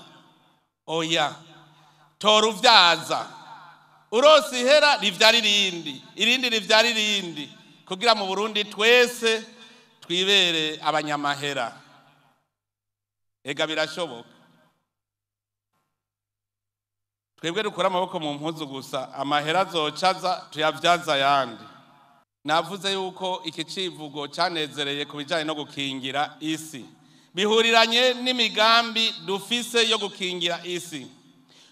oya, tora uvyaza. Urose ihera rivyara irindi, irindi rivyara irindi, kugira mu Burundi twese twibere abanyamahera. Ega birashoboka. Twebwe dukura amaboko mu mpuzu gusa, amahera azocaza tuyavyaza ayandi. Navuze yuko iki civugo canezereye ku bijanye no gukingira isi, bihuriranye n'imigambi dufise yo gukingira isi,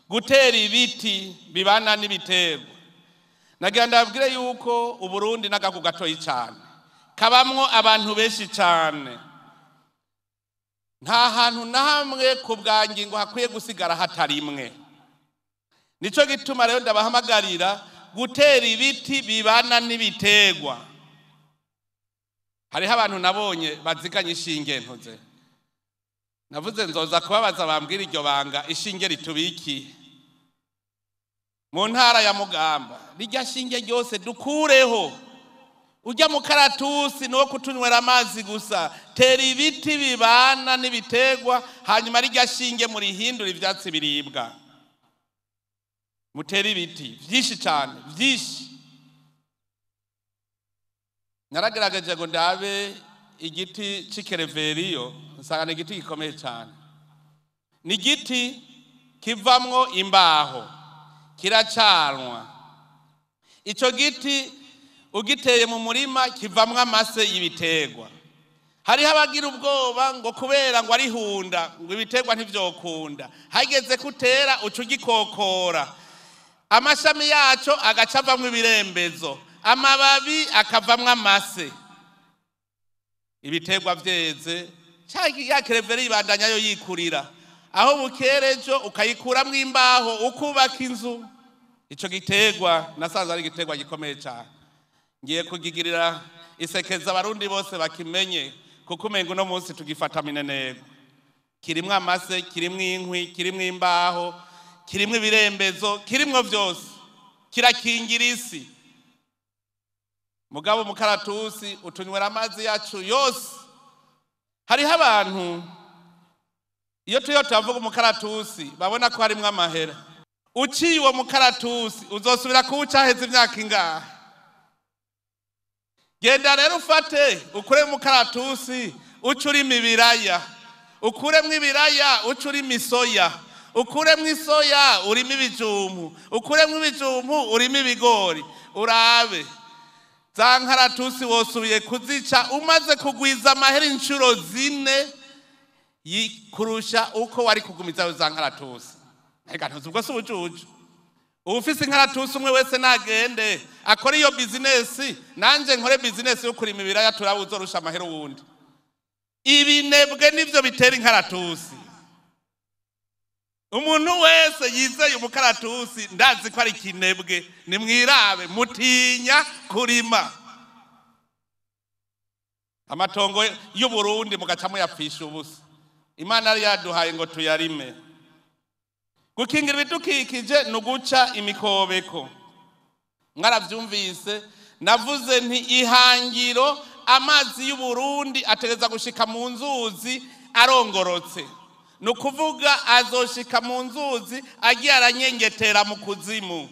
gutera ibiti bibana n'ibiterwa. Nagira ndababwire yuko Uburundi n'agahugu gatoyi cane, kabamwo abantu benshi cane. Nta hantu na hamwe ku bwa ngingo hakwiye gusigara hatarimwe. Nico gituma rero ndabahamagarira gutera ibiti bibana n'ibiterwa. Hariho abantu nabonye baziganye ishinge ntuze. Navuze nzoza kubabaza bambwira iryo banga ishinge ritubikiye. Mu ntara ya Mugamba, rirya shinge ryose dukureho. Ujya mu karatusi niwo kutunywera amazi gusa. Tera ibiti bibana n'ibiterwa, hanyuma rirya shinge murihindura ivyatsi biribwa. Mutere ibiti vyinshi cane, vyinshi. Naragerageje ngo ndabe igiti c'ikereveriyo, nsanga ni igiti gikomeye cane. Ni igiti kivamwo imbaho, kiracanwa. Ico giti ugiteye mu murima kivamwo amase y'ibiterwa. Hariho abagira ubwoba ngo kubera ngo arihunda, ngo ibiterwa ntivyokunda. Hageze kutera uca ugikokora, amashami yaco agaca avamwo ibirembezo, amababi akavamwo amase. Ibiterwa vyeze, ya kereveri ibandanya yo yikurira. Aho bukera ejo ukayikuramwo imbaho ukubaka inzu. Ico giterwa nasanze ari igiterwa gikomeye cane. Ngiye kugigirira isekeza abarundi bose bakimenye, kuko umengo uno munsi tugifata minenegwe. Kirimwo amase, kirimwo inkwi, kirimwo imbaho, kirimwo ibirembezo, kirimwo vyose. Kirakingira isi. Mugabo mukaratusi utunywera amazi yacu yose. Hariho abantu iyo tuyo turavuga umukaratusi babona ko harimwo amahera. Uciye uwo mukaratusi uzosubira kuwuca haheze imyaka ingahe? Genda rero ufate ukure mukaratusi uce urima ibiraya, ukuremwo ibiraya uce urima isoya, ukuremwo isoya urima ibijumbu, ukuremwo ibijumbu urima ibigori. Urabe za nkaratusi wosubiye kuzica umaze kugwiza amahera inshuro 4 kurusha uko wari kugumiza za nkaratusi. Ega ntuzi ubwo si ubujuju. Ufise inkaratusi umwe wese nagende akore iyo bizinesi, nanje nkore bizinesi yo kurima ibiraya, turabe uzorusha amahera uwundi. Ibinebwe nivyo bitera inkaratusi. Umuntu wese yizeye umukaratusi ndazi ko ari kinebwe, nimwirabe mutinya kurima. Amatongo y'Uburundi mugaca muyapfisha ubusa. Imana yari yaduhaye ngo tuyarime. Gukingira ibidukikije ni uguca imikobeko. Mwaravyumvise, navuze nti ihangiro amazi y'Uburundi ategeza gushika mu nzuzi arongorotse. Ni ukuvuga azoshika mu nzuzi agiye aranyengetera mu kuzimu.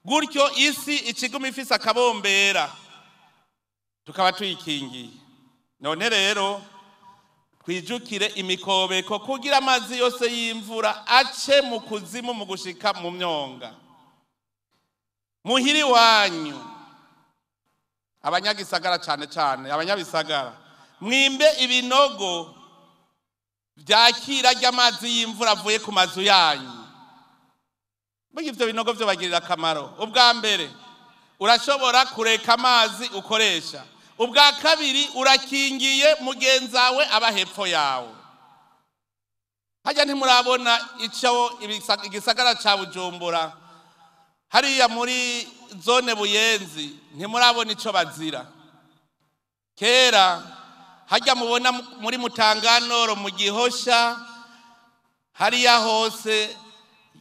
Gutyo isi ikiguma ifise akabombera, tukaba tuyikingiye. None rero twijukire imikobeko kugira amazi yose y'imvura ace mu kuzimu mu gushika mu myonga. Muhiri wanyu abanyagisagara, cane cane abanyabisagara, mwimbe ibinogo vyakira ry'amazi y'imvura avuye ku mazu yanyu. Burya ivyo binogo vyo bagirira akamaro. Ubwa mbere urashobora kureka amazi ukoresha. Ubwa kabiri urakingiye mugenzawe aba hepfo yawe. Hajya ntimurabona ico igisagara ca Bujumbura hariya muri zone Buyenzi, ntimurabona ico bazira. Kera hajya mubona muri Mutanganoro mu Gihosha hariya hose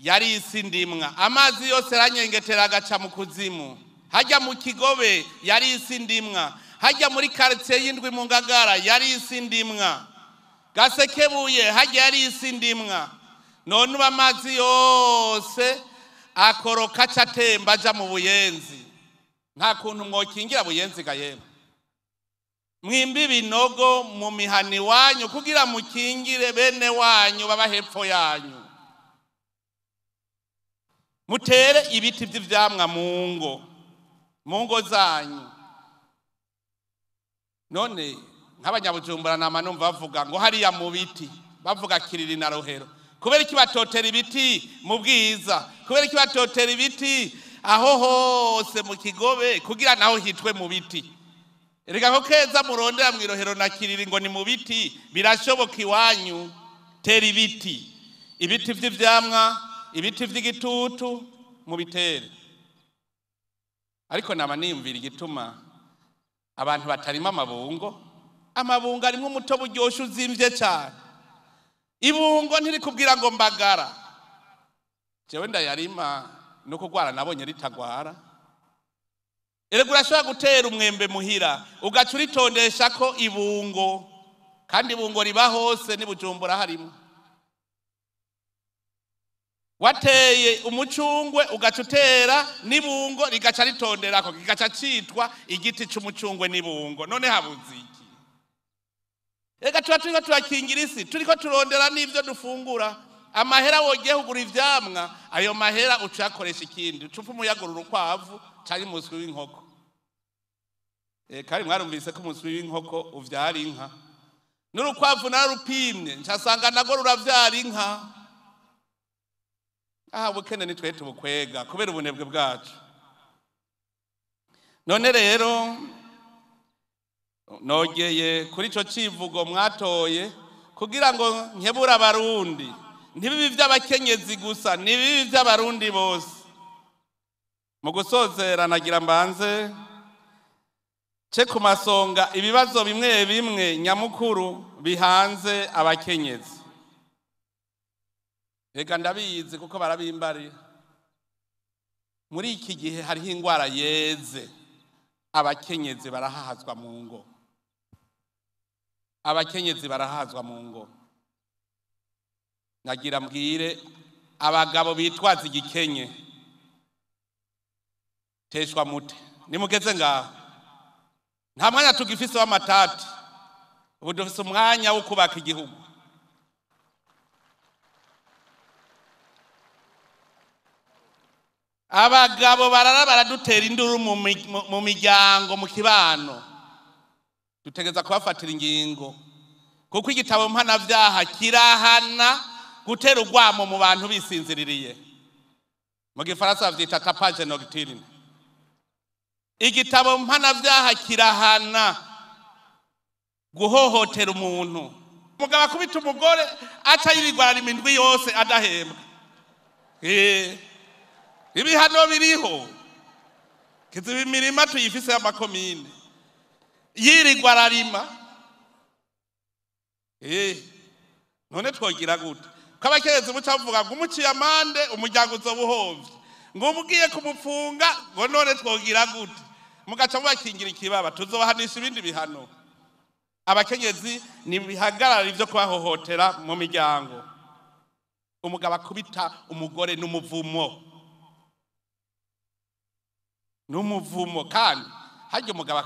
yari isi ndimwa, amazi yose aranyengetera agaca mu kuzimu. Hajya mu Kigobe yari isi ndimwa, hajya muri quartier y'indwi mu Ngagara yari isi ndimwa. Gasekebuye hajya ari isi ndimwa, none uba amazi yose akoroka aca atemba aja mu Buyenzi. Nta kuntu mwokingira Buyenzi ga yemwe. Mwimbe ibinogo mu mihana iwanyu kugira mukingire bene wanyu baba hepfo yanyu. Mutere ibiti vy'ivyamwa mu ngo zanyu. None nk'abanyabujumbura nama numva bavuga ngo hariya mu biti, bavuga Kiriri na Rohero. Kubera iki batotera ibiti mu Bwiza? Kubera iki batotera ibiti aho hose mu Kigobe kugira naho hitwe mu biti? Erega ko keza murondera mu Rohero na Kiriri ngo ni mu biti, birashoboka iwanyu. Tera ibiti, ibiti vy'ivyamwa, ibiti vy'igitutu mubitere. Ariko nama niyumvira igituma abantu batarima amabungo. Amabungo arimwo umutobe uryoshe uzimvye cane. Ibungo ntirikubwira ngo mbagara. Jewe ndayarima no kugwara nabonye ritagwara. Erega urashobora gutera umwembe muhira ugaca uritondesha ko ibungo, kandi ibungo riba hose ni Bujumbura harimo. Wateye umucungwe ugaca utera n'ibungo rigaca ritonderako, kigaca citwa igiti c'umucungwe n'ibungo. None habuze iki? Erega tuba turiko turakingira isi, turiko turondera n'ivyo dufungura. Amahera wogiye kugura ivyamwa, ayo mahera uca uyakoresha ikindi, uca upfa umuyagura urukwavu canke umuswi w'inkoko. Kandi mwarumvise ko umuswi w'inkoko uvyara inka. N'urukwavu nararupimye, ncasanga narwo ruravyara inka. Aha bukene ni twe tubukwega kubera ubunebwe bwacu. None rero nogeye kuri ico civugo mwatoye kugira ngo nkebure abarundi, ntibibe ivy'abakenyezi gusa, ntibibe ivy'abarundi bose. Mu gusozera nagira mbanze ce ku masonga ibibazo bimwe bimwe nyamukuru bihanze abakenyezi. Reka ndabizi kuko barabimbarira. Muri iki gihe hariho ingwara yeze, abakenyezi barahahazwa mu ngo. Abakenyezi barahazwa mu ngo. Nagira mbwire abagabo bitwaza igikenye, teshwa mute nimugeze ngaho. Nta mwanya tugifise w'amatati, ubu dufise umwanya wo kubaka igihugu. Abagabo barara baradutera induru mu miryango, mu kibano. Dutegereza kubafatira ingingo, kuko igitabo mpanavyaha kirahana gutera urwamo mu bantu bisinziririye. Mu gifaransa bavyita tapage nocturne. Igitabo mpanavyaha kirahana guhohotera umuntu. Umugabo akubita umugore aca yirigwara imindwi yose adahembwa. Ibihano biriho. Kiziba imirima tuyifise y'amakomine. Yirigwa ararima. None twogira gute? Ko abakenyezi muca bavuga ngo umuciye amande umuryango uzoba uhovye, ngo umugiye kumupfunga, ngo none twogira gute? Mugaca mubakingira ikibaba, tuzobahanisha ibindi bihano. Abakenyezi nibihagarara ivyo kubahohotera mu miryango. Umugabo akubita umugore n'umuvumo. N'umuvumo. Kandi harya umugabo,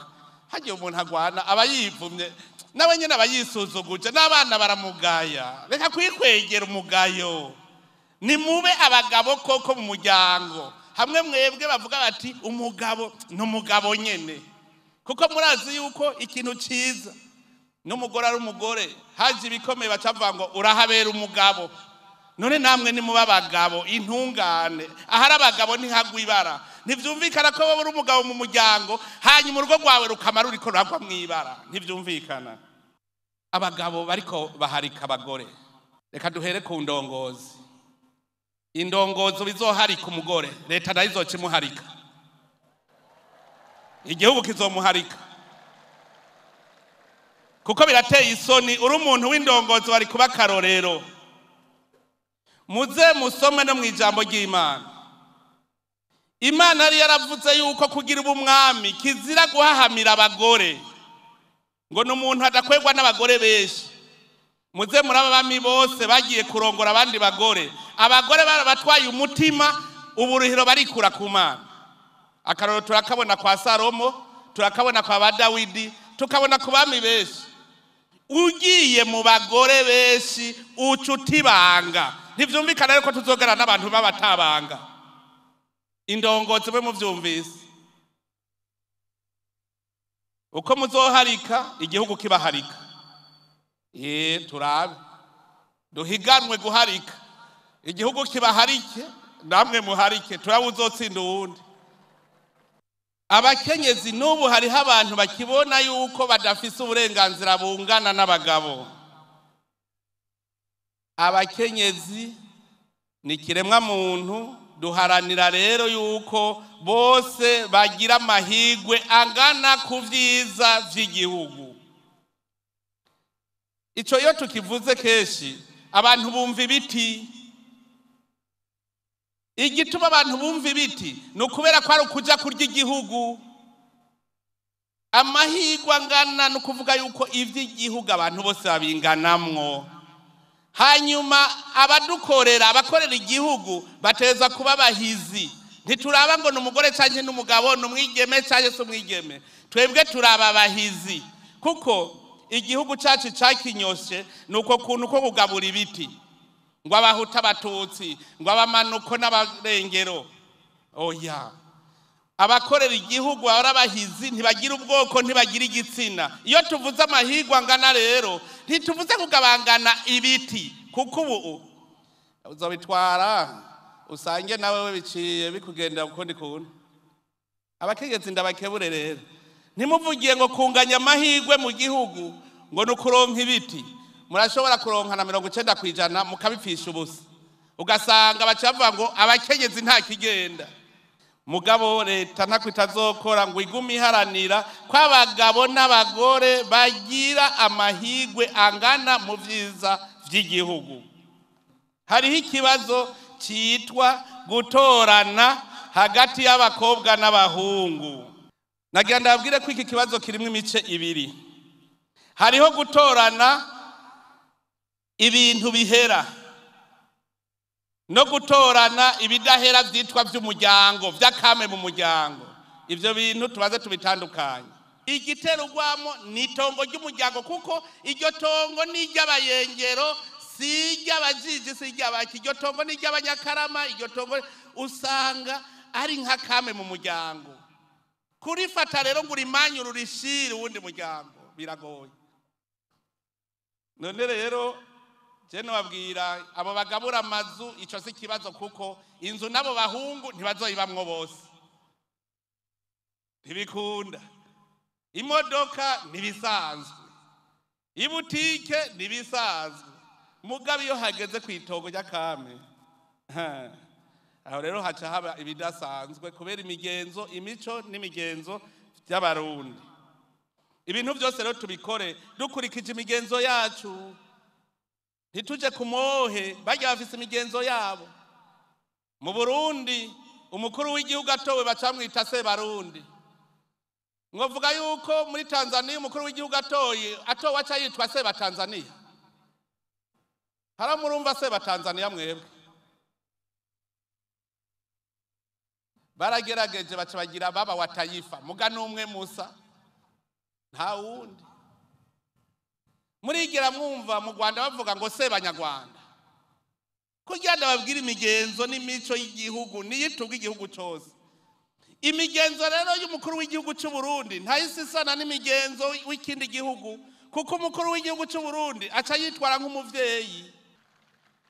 harya umuntu agwana aba yivumye, nawe nyene aba yisuzuguje, n'abana baramugaya. Reka kwikwegera umugayo. Nimube abagabo koko mu muryango. Hamwe mwebwe bavuga bati umugabo n'umugabo nyene. Kuko murazi yuko ikintu ciza n'umugore ari umugore, haje ibikomeye bacavuga ngo urahabera umugabo. None namwe nimuba abagabo intungane. Ahari abagabo ntihagwa ibara. Ntivyumvikana ko wowe uri umugabo mu muryango, hanyuma urugo rwawe rukamara ruriko ruragwa mw'ibara. Ntivyumvikana. Abagabo bariko baharika abagore. Reka duhere ku ndongozi. Indongozi bizoharika umugore, leta nayo izoca imuharika, igihugu kizomuharika. Kuko birateye isoni, uri umuntu w'indongozi wari kuba akarorero. Muze musome no mw'ijambo ry'Imana. Imana yari yaravuze yuko kugira ubumwami kizira guhahamira abagore, ngo ni umuntu adakwegwa n'abagore benshi. Muze muraba abami bose bagiye kurongora abandi bagore, abagore barabatwaye umutima, uburuhiro barikura ku Mana. Akarorero turakabona kwa Salomo, turakabona kwa ba Dawidi, tukabona ku bami benshi. Ugiye mu bagore benshi uca utibanga. Ntivyumvikana rero ko tuzogana n'abantu b'abatabanga. Indongozi mwe muvyumvise, uko muzoharika igihugu kibaharika. Turabe duhiganwe guharika, igihugu kibaharike namwe muharike, turabe uzotsinda uwundi. Abakenyezi n'ubu hariho abantu bakibona yuko badafise uburenganzira bungana n'abagabo. Abakenyezi ni kiremwa muntu, duharanira rero yuko bose bagira amahirwe angana ku vyiza vy'igihugu. Ico iyo tukivuze kenshi abantu bumva ibiti. Igituma abantu bumva ibiti ni ukubera ko ari ukuja kurya igihugu. Amahirwe angana ni ukuvuga yuko ivy'igihugu abantu bose babinganamwo. Hanyuma abadukorera, abakorera igihugu bateza kuba bahizi. Ntituraba ngo ni umugore canke n'umugabo, ni umwigeme canke si umwigeme. Twebwe turaba abahizi, kuko igihugu cacu cakinyoshe ni uko kuntu ko kugabura ibiti, ngo abahuta abatutsi, ngo abamanuko n'abarengero. Oya, abakorera igihugu bahora abahizi, ntibagira ubwoko, ntibagira igitsina. Iyo tuvuze amahirwe angana rero ntituvuze kugabangana ibiti, kuko ubu uzobitwara usange nawe biciye bikugendera ukundi kuntu. Abakenyezi ndabakebure rero, ntimuvugiye ngo kunganya amahirwe mu gihugu ngo ni ukuronka ibiti. Murashobora kuronka na 90% mukabipfisha ubusa, ugasanga baca bavuga ngo abakenyezi nta kigenda. Mugabo leta ntako itazokora ngo igume iharanira ko abagabo n'abagore bagira amahirwe angana mu vyiza vy'igihugu. Hariho ikibazo citwa gutorana hagati y'abakobwa n'abahungu. Nagira ndababwire ko iki kibazo kirimwo imice ibiri. Hariho gutorana ibintu bihera no gutorana ibidahera vyitwa vy'umuryango, vy'akame mu muryango. Ivyo bintu tubaze tubitandukanye. Igiterugwamo ni itongo ry'umuryango, kuko iryo tongo ni iry'abayengero, si iry'abajiji, si iry'abaki. Iryo tongo ni iry'abanyakarama, iryo tongo usanga ari nk'akame mu muryango. Kurifata rero ngo urimanyure urishire uwundi muryango biragoye. None rero je nababwira abo bagabura amazu, ico si ikibazo, kuko inzu nabo bahungu ntibazoyibamwo bose, ntibikunda. Imodoka ntibisanzwe, ibutike ntibisanzwe. Mugabo iyo hageze kw'itongo ry'akame, aho rero haca haba ibidasanzwe kubera imigenzo, imico n'imigenzo by'abarundi. Ibintu byose rero tubikore dukurikije imigenzo yacu, ntituje ku mohe. Barya bafise imigenzo yabo. Mu Burundi umukuru w'igihugu atowe bacamwita Sebarundi. Ngovuga yuko muri Tanzania umukuru w'igihugu atoye atowe aca yitwa Seba Tanzania. Haramurumva Seba Tanzania mwebwe? Baragerageje baca bagira baba wa taifa, muga n'umwe Musa, nta wundi. Murigera mwumva mu Rwanda bavuga ngo Sebanyarwanda? Kugira ndababwira imigenzo n'imico y'igihugu niyituga igihugu cose. Imigenzo rero y'umukuru w'igihugu cy'u Burundi ntayisisana n'imigenzo w'ikindi gihugu, kuko umukuru w'igihugu cy'u Burundi aca yitwara nk'umuvyeyi.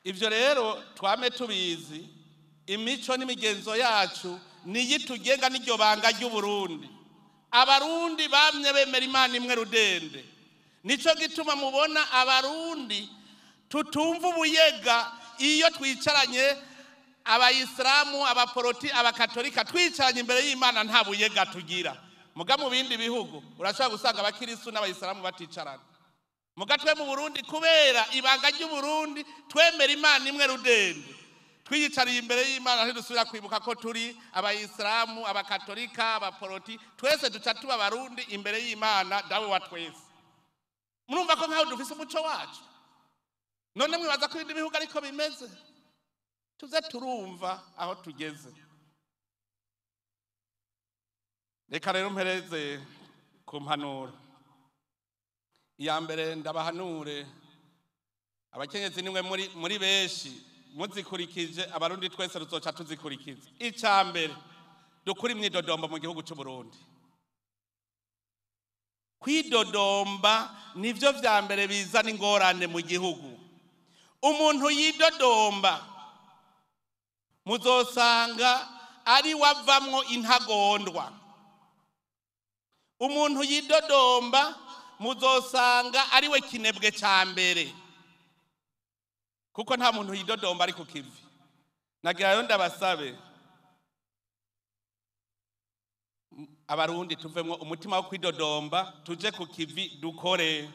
Ivyo rero twame tubizi, imico n'imigenzo yacu niyitugenga n'iryo banga ry'u Burundi. Abarundi bamye bemera Imana imwe rudende. Nico gituma mubona abarundi tutumva ubuyega iyo twicaranye abayisilamu, abaporoti, abakatolika, twicaranye imbere y'Imana nta buyega tugira. Muga mu bindi bihugu urashobora gusanga abakirisu n'abayisilamu baticarana. Muga twe mu Burundi kubera ibanga ry'u Burundi twemera Imana imwe rudende, twiyicariye imbere y'Imana ntidusubira kwibuka ko turi abayisilamu, abakatolika, abaporoti, twese duca tuba abarundi imbere y'Imana dawe wa twese. Murumva ko nkaho dufise umuco wacu. None mwibaza ko ibindi bihugu ariko bimeze? Tuze turumva aho tugeze. Reka rero mpereze ku mpanuro. Iya mbere ndabahanure, abakenyezi nimwe muri benshi muzikurikije, abarundi twese ruzoca tuzikurikiza. Icya mbere, dukure imyidodombo mu gihugu cy'u Burundi. Kwidodomba nivyo vya mbere bizana ingorane mu gihugu. Umuntu yidodomba muzosanga ari wavamwo intagondwa. Umuntu yidodomba muzosanga ari we kinebwe ca mbere, kuko nta muntu yidodomba ari ku kivi. Nagira rero ndabasabe, abarundi tuvemwo umutima wo kwidodomba, tuje ku kivi dukore.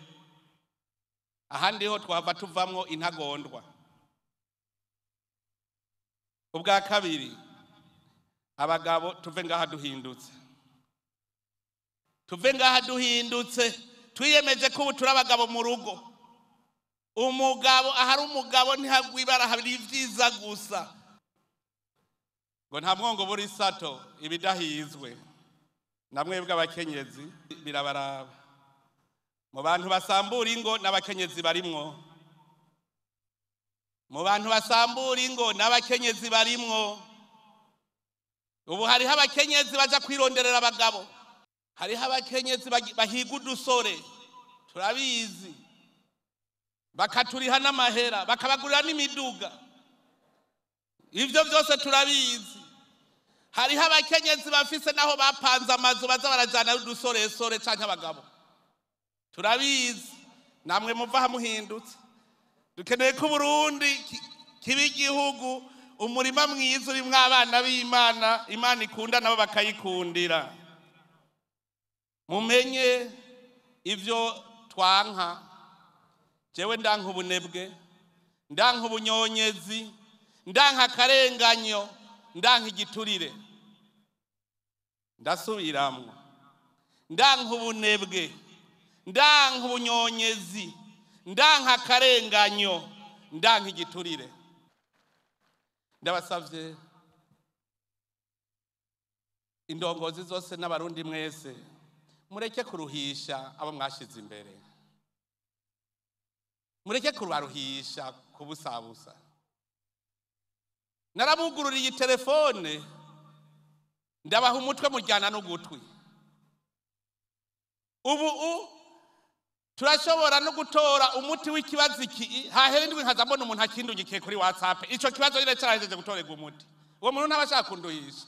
Ahandi ho twava tuvamwo intagondwa. Ubwa kabiri, abagabo tuve ngaha duhindutse. Tuve ngaha duhindutse, twiyemeje ko ubu turi abagabo mu rugo. Umugabo ahari umugabo ntihagwibara, habiri ivyiza gusa. Ngo nta mwongo buri sato ibidahizwe. Namwebwe abakenyezi birabaraba. Mu bantu basambura ingo n'abakenyezi barimwo. Mu bantu basambura ingo n'abakenyezi barimwo. Ubu hariho abakenyezi baja kwironderera abagabo. Hariho abakenyezi bahiga udusore, turabizi, bakaturiha n'amahera, bakabagurira n'imiduga. Ivyo vyose turabizi. Hariho abakenyezi bafise naho bapanze amazu baza barajana udusoresore canke abagabo, turabizi. Namwe muva hamuhindutse. Dukeneye ko Burundi kiba igihugu, umurima mwiza urimwo abana b'Imana, Imana ikunda nabo bakayikundira. Mumenye ivyo twanka. Jewe ndanka ubunebwe, ndanka ubunyonyezi, ndanka akarenganyo, ndanka igiturire. Ndasubiramwo, ndanka ubunebwe, ndanka ubunyonyezi, ndanka akarenganyo, ndanka igiturire. Ndabasavye indongozi zose n'abarundi mwese, mureke kuruhisha abo mwashize imbere. Mureke kubaruhisha kubusabusa. Narabugururiye telefone, ndabaha umutwe mujyana n'ugutwi. Ubu turashobora no gutora umuti w'ikibazo iki, hahera indwi nkaza mbona umuntu akindungikiye kuri WhatsApp. Ico kibazo nyine carahejeje gutorerwa umuti. Uwo muntu ntaba ashaka kunduhisha.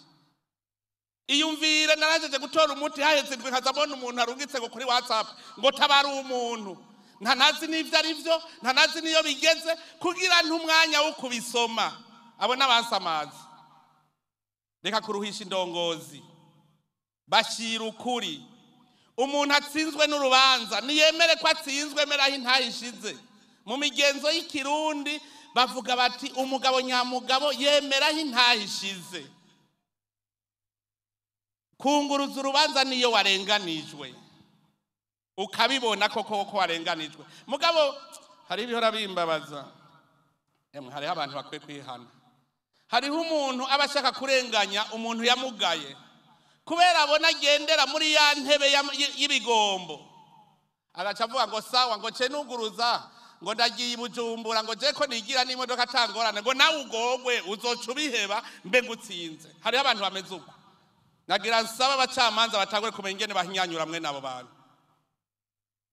Iyumvire, narahejeje gutora umuti, haheze indwi nkaza mbona umuntu arungitse ngo kuri WhatsApp ngo tabara umuntu. Ntanazi n'ivyo ari vyo, ntanazi n'iyo bigeze, kugira ntumwanya wo kubisoma. Abo n'abansamazi. Reka kuruhisha indongozi. Bashira ukuri. Umuntu atsinzwe n'urubanza niyemere ko atsinzwe, mera aho intahe ishize. Mu migenzo y'ikirundi bavuga bati umugabo nyamugabo yemera aho intahe ishize. Kunguruza urubanza niyo warenganijwe, ukabibona koko ko warenganijwe. Mugabo hari ibihora bimbabaza. Emwe, hariho abantu bakwiye kwihana. Hariho umuntu aba ashaka kurenganya umuntu yamugaye, kubera abona agendera muri ya ntebe y'ibigombo, agaca avuga ngo sawa, ngo nce nuguruza, ngo ndagiye i Bujumbura, ngo je ko nigira n'imodoka atangorane, ngo nawe ugogwe uzoca ubiheba mbe ngutsinze. Hariho abantu bameze uko. Nagira nsaba abacamanza batangure kumenya ingene bahinyanyura mwene abo bantu.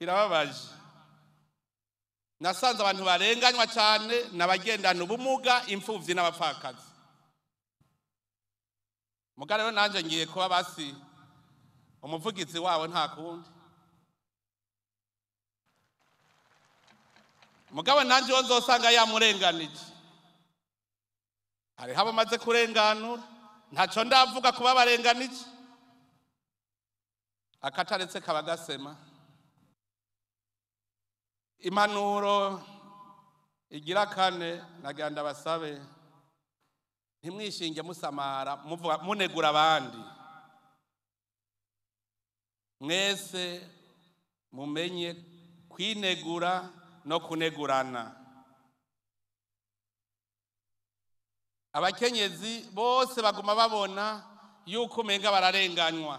Birababaje. Nasanze abantu barenganywa cyane n'abagendana ubumuga, imfuvyi n'abapfakazi. Muga rero nanje ngiye kuba basi umuvugizi wabo, nta kundi. Mugabo nanje uwo nzosanga yamurenganije, hariho abamaze kurenganura, ntaco ndavuga kuba barenganije. Akataretse kaba gasema. Impanuro igira kane, nagira ndabasabe, ntimwishinge musamara muvuga munegura abandi. Mwese mumenye kwinegura no kunegurana. Abakenyezi bose baguma babona yuko umenga bararenganywa.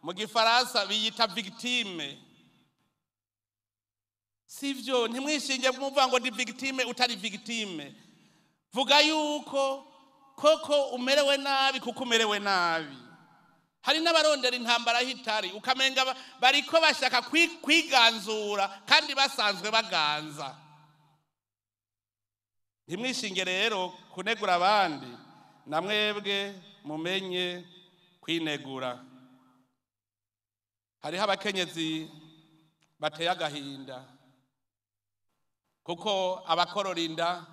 Mu gifaransa biyita victime. Sivyo, ntimwishinge muvuga ngo ndi victime utari victime. Vuga yuko koko umerewe nabi kuko umerewe nabi. Hari n'abarondera intambara hitari, ukamenga bariko bashaka kwiganzura kandi basanzwe baganza. Ntimwishinge rero kunegura abandi, namwebwe mumenye kwinegura. Hariho abakenyezi bateye agahinda, kuko abakorora inda,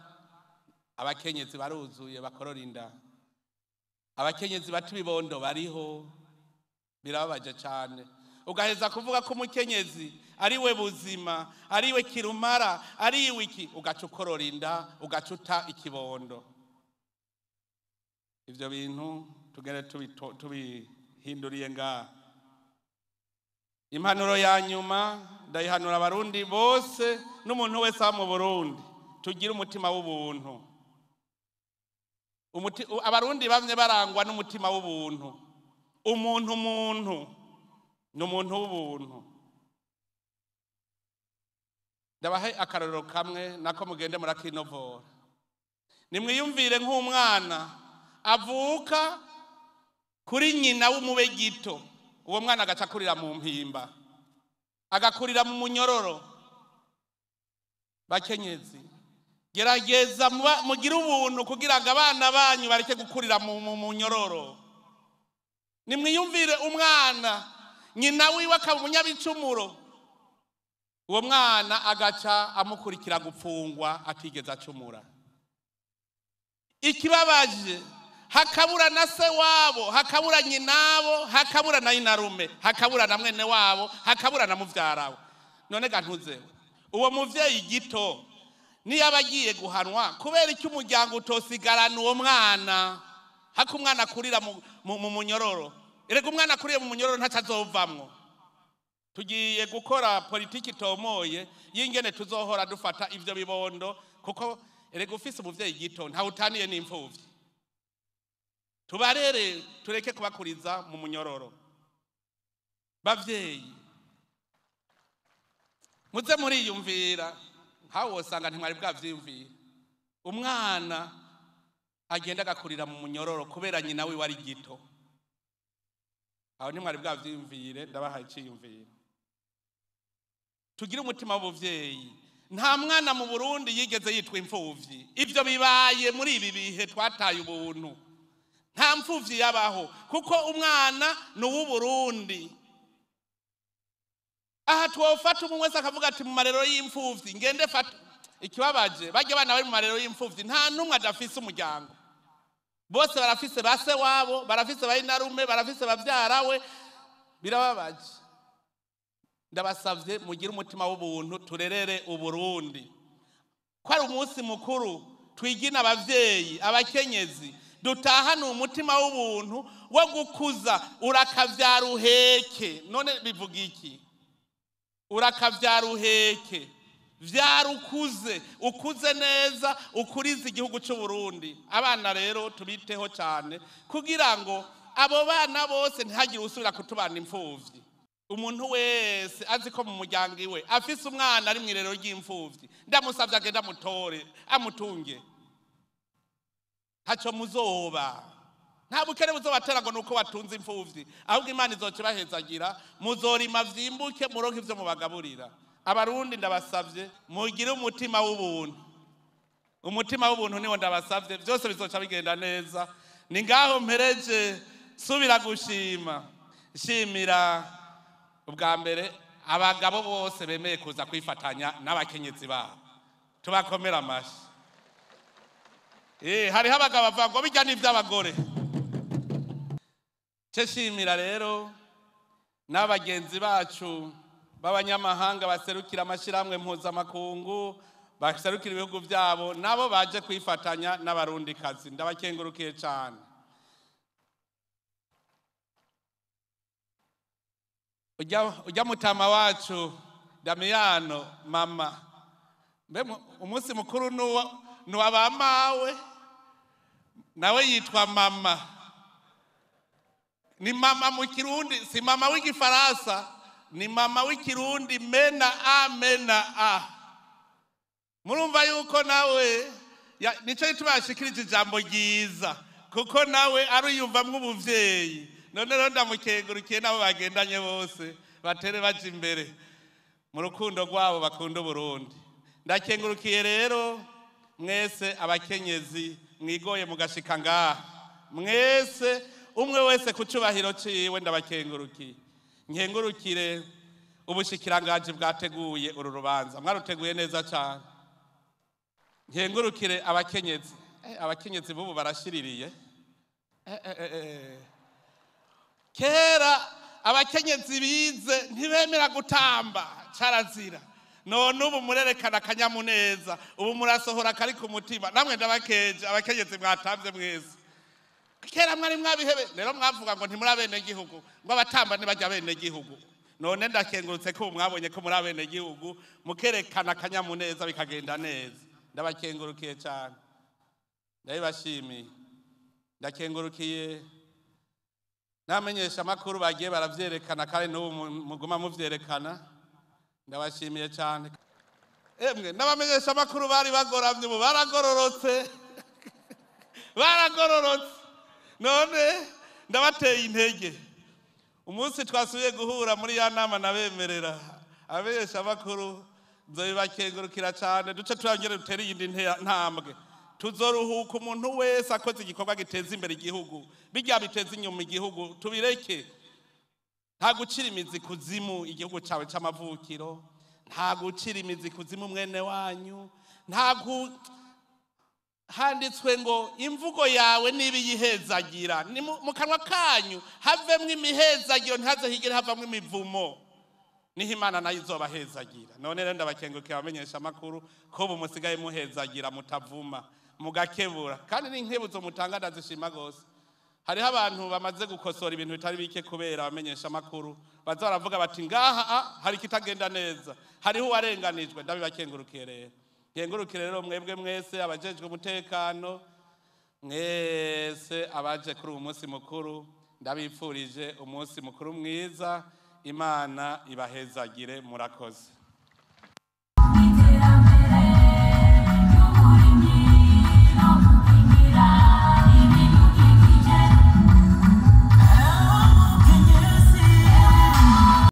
abakenyezi baruzuye bakorora inda, abakenyezi bata ibibondo bariho, birababaje cyane. Ugaheza kuvuga ko umukenyezi ari we buzima, ari we kirumara, ari we iki, ugaca ukorora inda, ugaca uta ikibondo. Ivyo bintu tugere tubihinduriye ngaha. Impanuro ya nyuma ndayihanura abarundi bose n'umuntu wese aba mu Burundi, tugire umutima w'ubuntu. Abarundi bamye barangwa n'umutima w'ubuntu. Umuntu muntu ni umuntu w'ubuntu. Ndabahe akarorero kamwe nako mugende murakinovora. Nimwiyumvire nk'umwana avuka kuri nyina w'umube gito, uwo mwana agaca akurira mu mpimba, agakurira mu munyororo. Bakenyezi, gerageza mugire ubuntu kugira ngo abana banyu bareke gukurira mu munyororo. Nimwiyumvire umwana nyina wiwe akaba umunyabicumuro, uwo mwana agaca amukurikira gupfungwa atigeze acumura. Ikibabaje, hakabura na se wabo, hakabura nyinabo, hakabura na inarume, hakabura na mwene wabo, hakabura na muvyarawe. None ga ntuzewe, uwo muvyeyi gito niyo agiye guhanwa kubera icyo umuryango utosigarana uwo mwana, hako umwana akurira mu munyororo. Erega umwana akuriye mu munyororo ntaco azovamwo. Tugiye gukora politiki itomoye y'ingene tuzohora dufata ivyo bibondo, kuko erega ufise umuvyeyi gito ntawe utaniye n'imfuvyi. Tubarere, tureke kubakuriza mu munyororo. Bavyeyi, muze muriyumvira, nkawe wosanga ntimwari bwavyiyumvira. Umwana agenda agakurira mu munyororo kubera nyina wiwe ari gito. Aho ntimwari bwavyiyumvire, ndabahaye iciyumviro. Tugire umutima w'ubuvyeyi. Nta mwana mu Burundi yigeze yitwa imfuvyi. Ivyo bibaye muri ibi bihe twataye ubuntu. Nta mfuvyi yabaho, kuko umwana ni uw'Uburundi. Aha twofata umwe wese akavuga ati mu marero y'imfuvyi ngende fata. Ikibabaje, barya abana bari mu marero y'imfuvyi nta numwe adafise umuryango. Bose barafise base wabo, barafise bayinarume, barafise bavyarawe. Birababaje. Ndabasavye mugire umutima w'ubuntu, turerere Uburundi. Ko ari umunsi mukuru twigina abavyeyi, abakenyezi, dutahane umutima w'ubuntu wo gukuza. Urakavyara uheke. None bivuga iki? Urakavyara uheke, vyara ukuze, ukuze neza, ukurize igihugu c'u Burundi. Abana rero tubiteho cyane kugira ngo abo bana bose ntihagire usubira kutubana imfuvyi. Umuntu wese azi ko mu muryango iwe afise umwana ari mw'irero ry'imfuvyi, ndamusavye agende amutore, amutunge. Ntaco muzoba, nta bukene buzobatera ngo nuko batunze imfuvyi, ahubwo Imana izoca ibahezagira, muzorima vyimbuke, muronke ivyo mubagaburira. Abarundi ndabasavye mugire umutima w'ubuntu. Umutima w'ubuntu niwo ndabasavye, byose bizoca bigenda neza. Ni ngaho mpereje subira gushima, shimira ubwa mbere abagabo bose bemeye kuza kwifatanya n'abakenyezi babo. Tubakomera amashi. Hariho abagabo bavuga ngo bijya n'ivy'abagore. Shimira rero n'abagenzi bacu b'abanyamahanga baserukira amashirahamwe mpuzamakungu, baserukira ibihugu byabo, nabo baje kwifatanya n'abarundikazi. Ndabakengurukiye cyane. Ujya mutama wacu Damiano mama, mbe umunsi mukuru nuwa bamawe. Nawe yitwa mama, ni mama mu Kirundi, si mama w'igifaransa, ni mama w'ikirundi, mena a mena a. Murumva yuko nawe nico gituma yashikirije ijambo ryiza, kuko nawe ariyumvamwo ubuvyeyi. None rero ndamukengurukiye n'abo bagendanye bose, batere baja imbere mu rukundo rwabo bakunda Uburundi. Ndakengurukiye rero mwese abakenyezi mwigoye mugashika ngaha, mwese umwe wese ku cubahiro ciwe ndabakengurukiye. Nkengurukire ubushikiranganji bwateguye uru rubanza, mwaruteguye neza cane. Nkengurukire abakenyezi. Abakenyezi bubu barashiririye. Kera abakenyezi bize ntibemera gutamba, carazira. None ubu murerekana akanyamuneza, ubu murasohora kari ku mutima. Namwe ndabakeje abakenyezi mwatamvye mwese. Kera mwari mwabihebe, rero mwavuga ngo ntimuri abenegihugu, ngo abatamba ntibajya abenegihugu. None ndakengurutse ko ubu mwabonye ko muri abenegihugu, mukerekana akanyamuneza bikagenda neza. Ndabakengurukiye cyane, ndabibashimiye. Ndakengurukiye n'abamenyesha amakuru bagiye baravyerekana, kandi n'ubu muguma muvyerekana, ndabashimiye cyane. Emwe n'abamenyesha amakuru bari bagoramye ubu baragororotse, baragororotse. None ndabateye intege. Umunsi twasubiye guhura muri ya nama nabemerera abamenyesha amakuru, nzobibakengurukira cyane. Duce turangere dutere iyindi ntambwe. Tuzoruhuka umuntu wese akoze igikorwa giteza imbere igihugu, bijya biteza inyuma igihugu tubireke. Nta gucira imizi kuzimu igihugu cyawe c'amavukiro, nta gucira imizi kuzimu mwene wanyu, nta handitswe ngo imvugo yawe niba iyihezagira, ni mu kanwa kanyu havemwo imihezagiro, ntihaze higere havamwo imivumo, niho Imana nayo izobahezagira. None rero ndabakengurukira abamenyesha amakuru ko ubu musigaye muhezagira, mutavuma, mugakebura, kandi n'inkebuzo mutanga ndazishima gose. Hariho abantu bamaze gukosora ibintu bitari bike kubera abamenyesha amakuru baza baravuga bati ngaha hari ikitagenda neza, hariho uwarenganijwe. Ndabibakengurukiye rero. Nkengurukire rero mwebwe mwese abajejwe umutekano, mwese abaje kuri uyu munsi mukuru, ndabipfurije umunsi mukuru mwiza. Imana ibahezagire, murakoze.